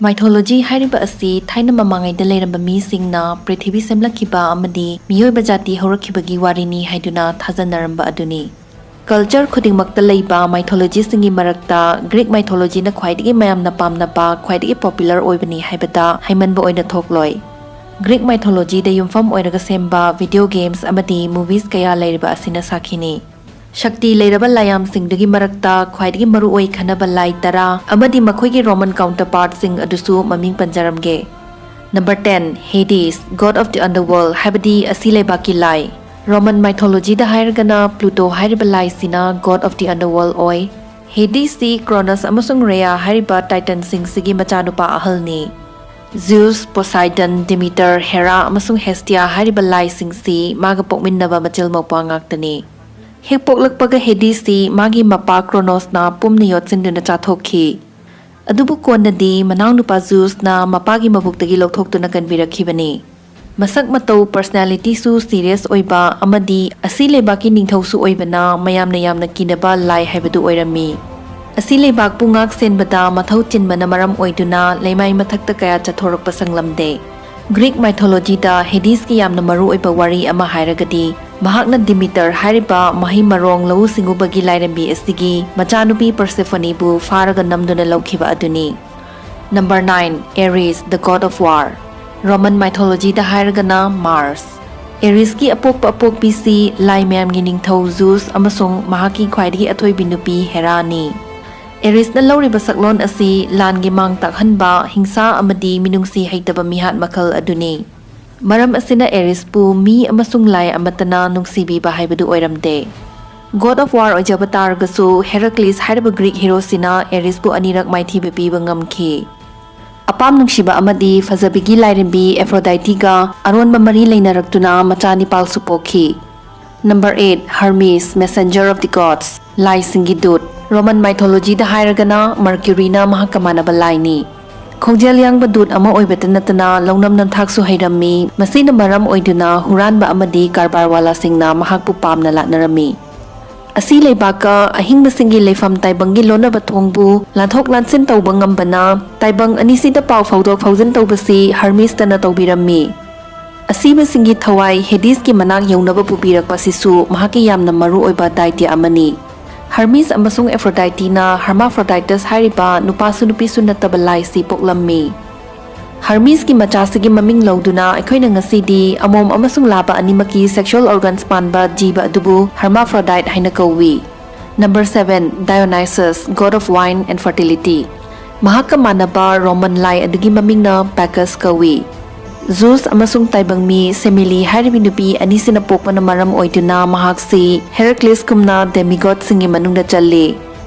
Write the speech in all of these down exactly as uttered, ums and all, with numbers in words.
Mythology ꯍꯥꯏꯔꯤꯕ ꯑꯁꯤ ꯊꯥꯏꯅ ꯃꯃꯥꯡꯉꯩꯗ ꯂꯩꯔꯝꯕ ꯃꯤꯁꯤꯡꯅ ꯄ꯭ꯔꯤꯊꯤꯕꯤ ꯁꯦꯝꯂꯛꯈꯤꯕ ꯑꯃꯗꯤ ꯃꯤꯑꯣꯏꯕ ꯖꯥꯇꯤ ꯍꯧꯔꯛꯈꯤꯕꯒꯤ ꯋꯥꯔꯤꯅꯤ ꯍꯥꯏꯗꯨꯅ ꯊꯥꯖꯅꯔꯝꯕ ꯑꯗꯨꯅꯤ꯫ Culture ꯈꯨꯗꯤꯡꯃꯛꯇ ꯂꯩꯕ mythologyꯁꯤꯡꯒꯤ ꯃꯔꯛꯇ Greek mythologyꯅ ꯈ꯭ꯋꯥꯏꯗꯒꯤ ꯃꯌꯥꯝꯅ ꯄꯥꯝꯅꯕ, ꯈ꯭ꯋꯥꯏꯗꯒꯤ popular ꯑꯣꯏꯕꯅꯤ ꯍꯥꯏꯕꯗ ꯍꯥꯏꯃꯟꯕ ꯑꯣꯏꯅ ꯊꯣꯛꯂꯣꯏ꯫ Greek mythologyꯗ ꯌꯨꯝꯐꯝ ꯑꯣꯏꯔꯒ ꯁꯦꯝꯕ video games ꯑꯃꯗꯤ movies ꯀꯌꯥ ꯂꯩꯔꯤꯕ ꯑꯁꯤꯅ ꯁꯥꯈꯤꯅꯤ꯫ ꯁꯛꯇꯤ ꯂꯩꯔꯕ ꯂꯥꯏꯌꯥꯝꯁꯤꯡꯗꯨꯒꯤ ꯃꯔꯛꯇ ꯈ꯭ꯋꯥꯏꯗꯒꯤ ꯃꯔꯨꯑꯣꯏ ꯈꯟꯅꯕ ꯂꯥꯏ ꯇꯔꯥ ꯑꯃꯗꯤ ꯃꯈꯣꯏꯒꯤ Roman counterpartꯁꯤꯡ ꯑꯗꯨꯁꯨ ꯃꯃꯤꯡ ꯄꯟꯖꯔꯝꯒꯦ꯫ Number ten, Hades, God of the Underworld, ꯍꯥꯏꯕꯗꯤ ꯑꯁꯤ ꯂꯩꯕꯥꯛꯀꯤ ꯂꯥꯏ꯫ Roman mythologyꯗ ꯍꯥꯏꯔꯒꯅ Pluto ꯍꯥꯏꯔꯤꯕ ꯂꯥꯏꯁꯤꯅ God of the Underworld ꯑꯣꯏ꯫ Hadesꯁꯤ Cronus ꯑꯃꯁꯨꯡ Rhea ꯍꯥꯏꯔꯤꯕ Titanꯁꯤꯡꯁꯤꯒꯤ ꯃꯆꯥꯅꯨꯄꯥ ꯑꯍꯜꯅꯤ꯫ Zeus, Poseidon, Demeter, Hera ꯑꯃꯁꯨꯡ Hestia ꯍꯥꯏꯔꯤꯕ ꯂꯥꯏꯁꯤꯡꯁꯤ ꯃꯥꯒ ꯄꯣꯛꯃꯤꯟꯅꯕ ꯃꯆꯤꯜ ꯃꯧꯄ꯭ꯋꯥ ꯉꯥꯛꯇꯅꯤ꯫ ꯍꯦꯛ ꯄꯣꯛꯂꯛꯄꯒ Hadesꯁꯤ ꯃꯥꯒꯤ ꯃꯄꯥ Cronosꯅ ꯄꯨꯝꯅ ꯌꯣꯠꯁꯤꯟꯗꯨꯅ ꯆꯥꯊꯣꯛꯈꯤ꯫ ꯑꯗꯨꯕꯨ ꯀꯣꯟꯅꯗꯤ ꯃꯅꯥꯎꯅꯨꯄꯥ Zeusꯅ ꯃꯄꯥꯒꯤ ꯃꯕꯨꯛꯇꯒꯤ ꯂꯧꯊꯣꯛꯇꯨꯅ ꯀꯟꯕꯤꯔꯛꯈꯤꯕꯅꯤ꯫ ꯃꯁꯛ ꯃꯇꯧ, personalityꯁꯨ serious ꯑꯣꯏꯕ ꯑꯃꯗꯤ ꯑꯁꯤ ꯂꯩꯕꯥꯛꯀꯤ ꯅꯤꯡꯊꯧꯁꯨ ꯑꯣꯏꯕꯅ ꯃꯌꯥꯝꯅ ꯌꯥꯝꯅ ꯀꯤꯅꯕ ꯂꯥꯏ ꯍꯥꯏꯕꯗꯨ ꯑꯣꯏꯔꯝꯃꯤ꯫ ꯑꯁꯤ ꯂꯩꯕꯥꯛꯄꯨ ꯉꯥꯛ ꯁꯦꯟꯕꯗ ꯃꯊꯧ ꯆꯤꯟꯕꯅ ꯃꯔꯝ ꯑꯣꯏꯗꯨꯅ ꯂꯩꯃꯥꯏ ꯃꯊꯛꯇ ꯀꯌꯥ ꯆꯠꯊꯣꯔꯛꯄ ꯁꯪꯂꯝꯗꯦ꯫ Greek mythologyꯗ Hadesꯀꯤ ꯌꯥꯝꯅ ꯃꯔꯨ ꯑꯣꯏꯕ ꯋꯥꯔꯤ ꯑꯃ ꯍꯥꯏꯔꯒꯗꯤ ꯃꯍꯥꯛꯅ Demeter ꯍꯥꯏꯔꯤꯕ ꯃꯍꯩ ꯃꯔꯣꯡ ꯂꯧꯎ ꯁꯤꯡꯎꯕꯒꯤ ꯂꯥꯏꯔꯦꯝꯕꯤ ꯑꯁꯤꯒꯤ ꯃꯆꯥꯅꯨꯄꯤ Persephoneꯕꯨ ꯐꯥꯔꯒ ꯅꯝꯗꯨꯅ ꯂꯧꯈꯤꯕ ꯑꯗꯨꯅꯤ꯫ Number nine, Ares, the god of war. Roman mythologyꯗ ꯍꯥꯏꯔꯒꯅ Mars꯫ Aresꯀꯤ ꯑꯄꯣꯛꯄ ꯑꯄꯣꯛꯄꯤꯁꯤ ꯂꯥꯏ ꯃꯌꯥꯝꯒꯤ ꯅꯤꯡꯊꯧ Zeus ꯑꯃꯁꯨꯡ ꯃꯍꯥꯛꯀꯤ ꯈ꯭ꯋꯥꯏꯗꯒꯤ ꯑꯊꯣꯏꯕꯤ ꯅꯨꯄꯤ Heraꯅꯤ꯫ Aresꯅ ꯂꯧꯔꯤꯕ ꯁꯛꯂꯣꯟ ꯑꯁꯤ ꯂꯥꯟꯒꯤ ꯃꯥꯡ ꯇꯥꯛꯍꯟꯕ, ꯍꯤꯡꯁꯥ ꯑꯃꯗꯤ ꯃꯤꯅꯨꯡꯁꯤ ꯍꯩꯇꯕ ꯃꯤꯍꯥꯠ ꯃꯈꯜ ꯑꯗꯨꯅꯤ꯫ ꯃꯔꯝ ꯑꯁꯤꯅ Aresꯄꯨ ꯃꯤ ꯑꯃꯁꯨꯡ ꯂꯥꯏ ꯑꯃꯠꯇꯅ ꯅꯨꯡꯁꯤꯕꯤꯕ ꯍꯥꯏꯕꯗꯨ ꯑꯣꯏꯔꯝꯗꯦ꯫ God of war ꯑꯣꯏꯖꯕ ꯇꯥꯔꯒꯁꯨ, Heracles ꯍꯥꯏꯔꯤꯕ Greek heroꯁꯤꯅ Aresꯄꯨ ꯑꯅꯤꯔꯛ ꯃꯥꯏꯊꯤꯕ ꯄꯤꯕ ꯉꯝꯈꯤ꯫ ꯑꯄꯥꯝ ꯅꯨꯡꯁꯤꯕ ꯑꯃꯗꯤ ꯐꯖꯕꯤꯒꯤ ꯂꯥꯏꯔꯦꯝꯕꯤ Aphroditeꯒ ꯑꯔꯣꯟꯕ ꯃꯔꯤ ꯂꯩꯅꯔꯛꯇꯨꯅ ꯃꯆꯥ ꯅꯤꯄꯥꯜꯁꯨ ꯄꯣꯛꯈꯤ꯫ Number eight, Hermes, messenger of the gods, ꯂꯥꯏꯁꯤꯡꯒꯤ ꯗꯨꯠ꯫ Roman mythologyꯗ ꯍꯥꯏꯔꯒꯅ Mercuryꯅ ꯃꯍꯥꯛꯀ ꯃꯥꯟꯅꯕ ꯂꯥꯏꯅꯤ꯫ ꯈꯣꯡꯖꯦꯜ ꯌꯥꯡꯕ ꯗꯨꯠ ꯑꯃ ꯑꯣꯏꯕꯇ ꯅꯠꯇꯅ ꯂꯧꯅꯝ ꯅꯝꯊꯥꯛꯁꯨ ꯍꯩꯔꯝꯃꯤ꯫ ꯃꯁꯤꯅ ꯃꯔꯝ ꯑꯣꯏꯗꯨꯅ ꯍꯨꯔꯥꯟꯕ ꯑꯃꯗꯤ ꯀꯔꯕꯥꯔꯋꯥꯂꯥꯁꯤꯡꯅ ꯃꯍꯥꯛꯄꯨ ꯄꯥꯝꯅ ꯂꯥꯠꯅꯔꯝꯃꯤ꯫ ꯑꯁꯤ ꯂꯩꯕꯥꯛꯀ ꯑꯍꯤꯡꯕꯁꯤꯡꯒꯤ ꯂꯩꯐꯝ ꯇꯥꯏꯕꯪꯒꯤ ꯂꯣꯟꯅꯕ ꯊꯣꯡꯕꯨ ꯂꯥꯟꯊꯣꯛ ꯂꯥꯟꯁꯤꯟ ꯇꯧꯕ ꯉꯝꯕꯅ, ꯇꯥꯏꯕꯪ ꯑꯅꯤꯁꯤꯗ ꯄꯥꯎ ꯐꯥꯎꯗꯣꯛ ꯐꯥꯎꯖꯤꯟ ꯇꯧꯕꯁꯤ ꯍꯔꯃꯤꯁꯇꯅ ꯇꯧꯕꯤꯔꯝꯃꯤ꯫ ꯑꯁꯤꯕꯁꯤꯡꯒꯤ ꯊꯋꯥꯏ ꯍꯦꯗꯤꯁꯀꯤ ꯃꯅꯥꯛ ꯌꯧꯅꯕ ꯄꯨꯕꯤꯔꯛꯄ ꯑꯁꯤꯁꯨ ꯃꯍꯥꯛꯀꯤ ꯌꯥꯝꯅ ꯃꯔꯨ ꯑꯣꯏꯕ ꯗꯥꯏꯇ꯭ꯌ ꯑꯃꯅꯤ꯫ ꯍꯔꯃꯤꯁ ꯑꯃꯁꯨꯡ ꯑꯦꯐ꯭ꯔꯣꯗꯥꯏꯇꯤꯅ ꯍꯔꯃꯥꯐ꯭ꯔꯣꯗꯥꯏꯇꯁ ꯍꯥꯏꯔꯤꯕ ꯅꯨꯄꯥꯁꯨ ꯅꯨꯄꯤꯁꯨ ꯅꯠꯇꯕ ꯂꯥꯏꯁꯤ ꯄꯣꯛꯂꯝꯃꯤ꯫ ꯍꯔꯃꯤꯁꯀꯤ ꯃꯆꯥꯁꯤꯒꯤ ꯃꯃꯤꯡ ꯂꯧꯗꯨꯅ ꯑꯩꯈꯣꯏꯅ ꯉꯁꯤꯗꯤ ꯑꯃꯣꯝ ꯑꯃꯁꯨꯡ ꯂꯥꯕ ꯑꯅꯤꯃꯛꯀꯤ sexual organs ꯄꯥꯟꯕ ꯖꯤꯕ ꯑꯗꯨꯕꯨ hermaphrodite ꯍꯥꯏꯅ ꯀꯧꯏ꯫ Number seven, Dionysus, god of wine and fertility. ꯃꯍꯥꯛꯀ ꯃꯥꯟꯅꯕ ꯔꯣꯃꯟ ꯂꯥꯏ ꯑꯗꯨꯒꯤ ꯃꯃꯤꯡꯅ Bacchus ꯀꯧꯏ꯫ ꯖꯨꯁ ꯑꯃꯁꯨꯡ ꯇꯥꯏꯕꯪꯃꯤ ꯁꯦꯃꯤꯂꯤ ꯍꯥꯏꯔꯤꯕ ꯅꯨꯄꯤ ꯑꯅꯤꯁꯤꯅ ꯄꯣꯛꯄꯅ ꯃꯔꯝ ꯑꯣꯏꯗꯨꯅ ꯃꯍꯥꯛꯁꯤ ꯍꯦꯔꯥꯀ꯭ꯂꯤꯁꯀꯨꯝꯅ demigodꯁꯤꯡꯒꯤ ꯃꯅꯨꯡꯗ ꯆꯜꯂꯤ꯫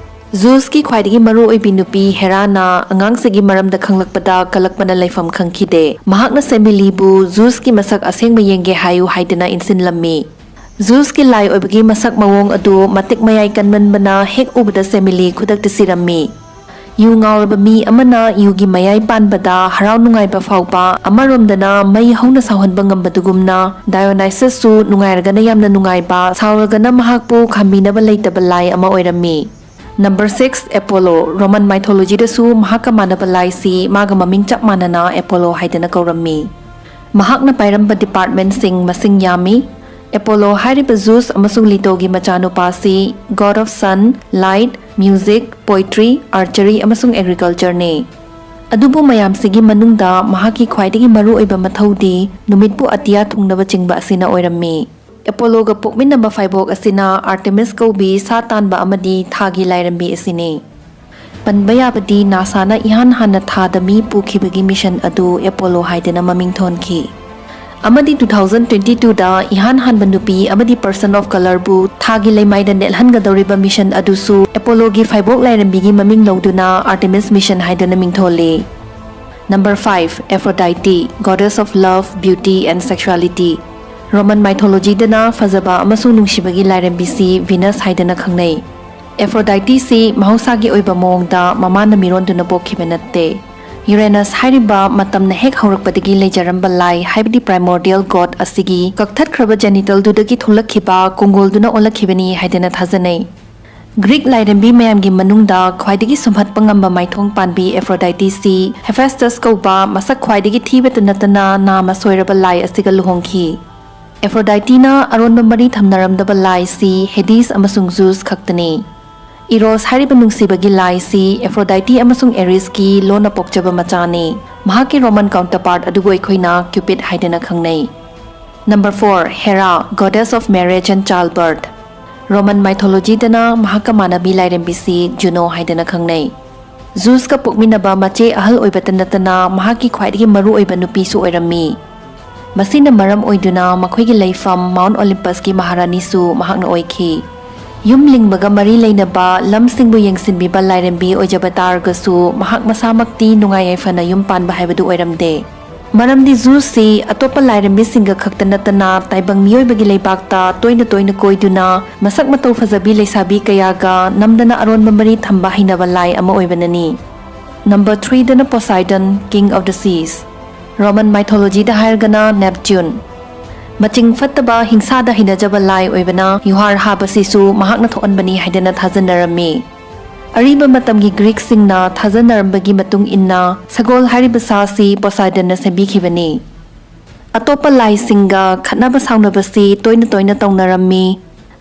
ꯖꯨꯁꯀꯤ ꯈ꯭ꯋꯥꯏꯗꯒꯤ ꯃꯔꯨꯑꯣꯏꯕꯤ ꯅꯨꯄꯤ ꯍꯦꯔꯥꯅ ꯑꯉꯥꯡꯁꯤꯒꯤ ꯃꯔꯝꯗ ꯈꯪꯂꯛꯄꯗ ꯀꯂꯛꯄꯅ ꯂꯩꯐꯝ ꯈꯪꯈꯤꯗꯦ꯫ ꯃꯍꯥꯛꯅ ꯁꯦꯃꯤꯂꯤꯕꯨ ꯖꯨꯁꯀꯤ ꯃꯁꯛ ꯑꯁꯦꯡꯕ ꯌꯦꯡꯒꯦ ꯍꯥꯏꯌꯨ ꯍꯥꯏꯗꯨꯅ ꯏꯟꯁꯤꯟꯂꯝꯃꯤ꯫ ꯖꯨꯁꯀꯤ ꯂꯥꯏ ꯑꯣꯏꯕꯒꯤ ꯃꯁꯛ ꯃꯑꯣꯡ ꯑꯗꯨ ꯃꯇꯤꯛ ꯃꯌꯥꯏ ꯀꯟꯃꯟꯕꯅ ꯍꯦꯛ ꯎꯕꯗ ꯁꯦꯃꯤꯂꯤ ꯈꯨꯗꯛꯇ ꯁꯤꯔꯝꯃꯤ꯫ ꯌꯨ ꯉꯥꯎꯔꯕ ꯃꯤ ꯑꯃꯅ ꯌꯨꯒꯤ ꯃꯌꯥꯏ ꯄꯥꯟꯕꯗ ꯍꯔꯥꯎ ꯅꯨꯡꯉꯥꯏꯕ ꯐꯥꯎꯕ, ꯑꯃꯔꯣꯝꯗꯅ ꯃꯩ ꯍꯧꯅ ꯁꯥꯎꯍꯟꯕ ꯉꯝꯕꯗꯨꯒꯨꯝꯅ, ꯗꯥꯏꯑꯣꯅꯥꯏꯁꯁꯁꯨ ꯅꯨꯡꯉꯥꯏꯔꯒꯅ ꯌꯥꯝꯅ ꯅꯨꯡꯉꯥꯏꯕ, ꯁꯥꯎꯔꯒꯅ ꯃꯍꯥꯛꯄꯨ ꯈꯥꯝꯕꯤꯅꯕ ꯂꯩꯇꯕ ꯂꯥꯏ ꯑꯃ ꯑꯣꯏꯔꯝꯃꯤ꯫ Number six, Apollo. Roman mythologyꯗꯁꯨ ꯃꯍꯥꯛꯀ ꯃꯥꯟꯅꯕ ꯂꯥꯏꯁꯤ ꯃꯥꯒ ꯃꯃꯤꯡ ꯆꯞ ꯃꯥꯟꯅꯅ ꯑꯦꯄꯣꯂꯣ ꯍꯥꯏꯗꯅ ꯀꯧꯔꯝꯃꯤ꯫ ꯃꯍꯥꯛꯅ ꯄꯥꯏꯔꯝꯕ departmentꯁꯤꯡ ꯃꯁꯤꯡ ꯌꯥꯝꯃꯤ꯫ ꯑꯦꯄꯣꯂꯣ ꯍꯥꯏꯔꯤꯕ ꯖꯨꯁ ꯑꯃꯁꯨꯡ ꯂꯤꯇꯣꯒꯤ ꯃꯆꯥꯅꯨꯄꯥꯁꯤ god of sun, light, music, poetry, archery ꯑꯃꯁꯨꯡ agricultureꯅꯤ꯫ ꯑꯗꯨꯕꯨ ꯃꯌꯥꯝꯁꯤꯒꯤ ꯃꯅꯨꯡꯗ ꯃꯍꯥꯛꯀꯤ ꯈ꯭ꯋꯥꯏꯗꯒꯤ ꯃꯔꯨꯑꯣꯏꯕ ꯃꯊꯧꯗꯤ ꯅꯨꯃꯤꯠꯄꯨ ꯑꯇꯤꯌꯥ ꯊꯨꯡꯅꯕ ꯆꯤꯡꯕ ꯑꯁꯤꯅ ꯑꯣꯏꯔꯝꯃꯤ꯫ ꯑꯦꯄꯣꯂꯣꯒ ꯄꯣꯛꯃꯤꯟꯅꯕ ꯐꯥꯏꯕꯣꯛ ꯑꯁꯤꯅ ꯑꯥꯔꯇꯦꯃꯤꯁ ꯀꯧꯕꯤ ꯁꯥ ꯇꯥꯟꯕ ꯑꯃꯗꯤ ꯊꯥꯒꯤ ꯂꯥꯏꯔꯦꯝꯕꯤ ꯑꯁꯤꯅꯤ꯫ ꯄꯟꯕ ꯌꯥꯕꯗꯤ ꯅꯥꯁꯥꯅ ꯏꯍꯥꯟ ꯍꯥꯟꯅ ꯊꯥꯗ ꯃꯤ ꯄꯨꯈꯤꯕꯒꯤ ꯃꯤꯁꯟ ꯑꯗꯨ ꯑꯦꯄꯣꯂꯣ ꯍꯥꯏꯗꯅ ꯃꯃꯤꯡ ꯊꯣꯟꯈꯤ꯫ ꯑꯃꯗꯤ two thousand twenty twoꯗ ꯏꯍꯥꯟ ꯍꯥꯟꯕ ꯅꯨꯄꯤ ꯑꯃꯗꯤ person of colorꯕꯨ ꯊꯥꯒꯤ ꯂꯩꯃꯥꯏꯗ ꯅꯦꯠꯍꯟꯒꯗꯧꯔꯤꯕ ꯃꯤꯁꯟ ꯑꯗꯨꯁꯨ ꯑꯦꯄꯣꯂꯣꯒꯤ ꯐꯥꯏꯕꯣꯛ ꯂꯥꯏꯔꯦꯝꯕꯤꯒꯤ ꯃꯃꯤꯡ ꯂꯧꯗꯨꯅ ꯑꯥꯔꯇꯦꯃꯤꯁ ꯃꯤꯁꯟ ꯍꯥꯏꯗꯨꯅ ꯃꯤꯡꯊꯣꯜꯂꯤ꯫ Number five, Aphrodite, goddess of love, beauty and sexuality. Roman ꯃꯥꯏꯊꯣꯂꯣꯖꯤꯗꯅ ꯐꯖꯕ ꯑꯃꯁꯨꯡ ꯅꯨꯡꯁꯤꯕꯒꯤ ꯂꯥꯏꯔꯦꯝꯕꯤꯁꯤ ꯚꯤꯅꯁ ꯍꯥꯏꯗꯅ ꯈꯪꯅꯩ꯫ ꯑꯦꯐ꯭ꯔꯣꯗꯥꯏꯇꯤꯁꯤ ꯃꯍꯧꯁꯥꯒꯤ ꯑꯣꯏꯕ ꯃꯑꯣꯡꯗ ꯃꯃꯥꯅ ꯃꯤꯔꯣꯟꯗꯨꯅ ꯄꯣꯛꯈꯤꯕ ꯅꯠꯇꯦ꯫ Uranus ꯍꯥꯏꯔꯤꯕ ꯃꯇꯝꯅ ꯍꯦꯛ ꯍꯧꯔꯛꯄꯗꯒꯤ ꯂꯩꯖꯔꯝꯕ ꯂꯥꯏ, ꯍꯥꯏꯕꯗꯤ primordial god ꯑꯁꯤꯒꯤ ꯀꯛꯊꯠꯈ꯭ꯔꯕ genitalꯗꯨꯗꯒꯤ ꯊꯣꯛꯂꯛꯈꯤꯕ ꯀꯣꯡꯒꯣꯜꯗꯨꯅ ꯑꯣꯜꯂꯛꯈꯤꯕꯅꯤ ꯍꯥꯏꯗꯅ ꯊꯥꯖꯅꯩ꯫ ꯒ꯭ꯔꯤꯛ ꯂꯥꯏꯔꯦꯝꯕꯤ ꯃꯌꯥꯝꯒꯤ ꯃꯅꯨꯡꯗ ꯈ꯭ꯋꯥꯏꯗꯒꯤ ꯁꯨꯝꯍꯠꯄ ꯉꯝꯕ ꯃꯥꯏꯊꯣꯡ ꯄꯥꯟꯕꯤ Aphroditeꯁꯤ Hephaestus ꯀꯧꯕ ꯃꯁꯛ ꯈ꯭ꯋꯥꯏꯗꯒꯤ ꯊꯤꯕꯇ ꯅꯠꯇꯅ ꯅꯥꯝꯃ ꯁꯣꯏꯔꯕ ꯂꯥꯏ ꯑꯁꯤꯒ ꯂꯨꯍꯣꯡꯈꯤ꯫ Aphroditeꯅ ꯑꯔꯣꯟꯕ ꯃꯔꯤ ꯊꯝꯅꯔꯝꯗꯕ ꯂꯥꯏꯁꯤ Hades ꯑꯃꯁꯨꯡ Zeus ꯈꯛꯇꯅꯤ꯫ Eros ꯍꯥꯏꯔꯤꯕ ꯅꯨꯡꯁꯤꯕꯒꯤ ꯂꯥꯏꯁꯤ Aphrodite ꯑꯃꯁꯨꯡ Aresꯀꯤ ꯂꯣꯟꯅ ꯄꯣꯛꯆꯕ ꯃꯆꯥꯅꯤ꯫ ꯃꯍꯥꯛꯀꯤ Roman counterpart ꯑꯗꯨꯕꯨ ꯑꯩꯈꯣꯏꯅ Cupid ꯍꯥꯏꯗꯅ ꯈꯪꯅꯩ꯫ Number four, Hera, goddess of marriage and childbirth. Roman mythologyꯗꯅ ꯃꯍꯥꯛꯀ ꯃꯥꯟꯅꯕꯤ ꯂꯥꯏꯔꯦꯝꯕꯤꯁꯤ Juno ꯍꯥꯏꯗꯅ ꯈꯪꯅꯩ꯫ Zeusꯀ ꯄꯣꯛꯃꯤꯟꯅꯕ ꯃꯆꯦ ꯑꯍꯜ ꯑꯣꯏꯕꯇ ꯅꯠꯇꯅ ꯃꯍꯥꯛꯀꯤ ꯈ꯭ꯋꯥꯏꯗꯒꯤ ꯃꯔꯨ ꯑꯣꯏꯕ ꯅꯨꯄꯤꯁꯨ ꯑꯣꯏꯔꯝꯃꯤ꯫ ꯃꯁꯤꯅ ꯃꯔꯝ ꯑꯣꯏꯗꯨꯅ ꯃꯈꯣꯏꯒꯤ ꯂꯩꯐꯝ Mount Olympusꯀꯤ ꯃꯍꯥꯔꯥꯅꯤꯁꯨ ꯃꯍꯥꯛꯅ ꯑꯣꯏꯈꯤ꯫ ꯌꯨꯝ ꯂꯤꯡꯕꯒ ꯃꯔꯤ ꯂꯩꯅꯕ ꯂꯝꯁꯤꯡꯕꯨ ꯌꯦꯡꯁꯤꯟꯕꯤꯕ ꯂꯥꯏꯔꯦꯝꯕꯤ ꯑꯣꯏꯖꯕ ꯇꯥꯔꯒꯁꯨ, ꯃꯍꯥꯛ ꯃꯁꯥꯃꯛꯇꯤ ꯅꯨꯡꯉꯥꯏ ꯌꯥꯏꯐꯅ ꯌꯨꯝ ꯄꯥꯟꯕ ꯍꯥꯏꯕꯗꯨ ꯑꯣꯏꯔꯝꯗꯦ꯫ ꯃꯔꯝꯗꯤ Zeusꯁꯤ ꯑꯇꯣꯞꯄ ꯂꯥꯏꯔꯦꯝꯕꯤꯁꯤꯡꯒ ꯈꯛꯇ ꯅꯠꯇꯅ ꯇꯥꯏꯕꯪ ꯃꯤꯑꯣꯏꯕꯒꯤ ꯂꯩꯕꯥꯛꯇ ꯇꯣꯏꯅ ꯇꯣꯏꯅ ꯀꯣꯏꯗꯨꯅ ꯃꯁꯛ ꯃꯇꯧ ꯐꯖꯕꯤ ꯂꯩꯁꯥꯕꯤ ꯀꯌꯥꯒ ꯅꯝꯗꯅ ꯑꯔꯣꯟꯕ ꯃꯔꯤ ꯊꯝꯕ ꯍꯩꯅꯕ ꯂꯥꯏ ꯑꯃ ꯑꯣꯏꯕꯅꯅꯤ꯫ Number threeꯗꯅ Poseidon, King of the Seas. Roman mythologyꯗ ꯍꯥꯏꯔꯒꯅ Neptune꯫ ꯃꯆꯤꯡ ꯐꯠꯇꯕ ꯍꯤꯡꯁꯥꯗ ꯍꯩꯅꯖꯕ ꯂꯥꯏ ꯑꯣꯏꯕꯅ ꯌꯨꯍꯥꯔ ꯍꯥꯕꯁꯤꯁꯨ ꯃꯍꯥꯛꯅ ꯊꯣꯛꯍꯟꯕꯅꯤ ꯍꯥꯏꯗꯅ ꯊꯥꯖꯅꯔꯝꯃꯤ꯫ ꯑꯔꯤꯕ ꯃꯇꯝꯒꯤ ꯒ꯭ꯔꯤꯛꯁꯤꯡꯅ ꯊꯥꯖꯅꯔꯝꯕꯒꯤ ꯃꯇꯨꯡ ꯏꯟꯅ ꯁꯒꯣꯜ ꯍꯥꯏꯔꯤꯕ ꯁꯥꯁꯤ Poseidonꯅ ꯁꯦꯝꯕꯤꯈꯤꯕꯅꯤ꯫ ꯑꯇꯣꯞꯄ ꯂꯥꯏꯁꯤꯡꯒ ꯈꯠꯅꯕ ꯁꯥꯎꯅꯕꯁꯤ ꯇꯣꯏꯅ ꯇꯣꯏꯅ ꯇꯧꯅꯔꯝꯃꯤ꯫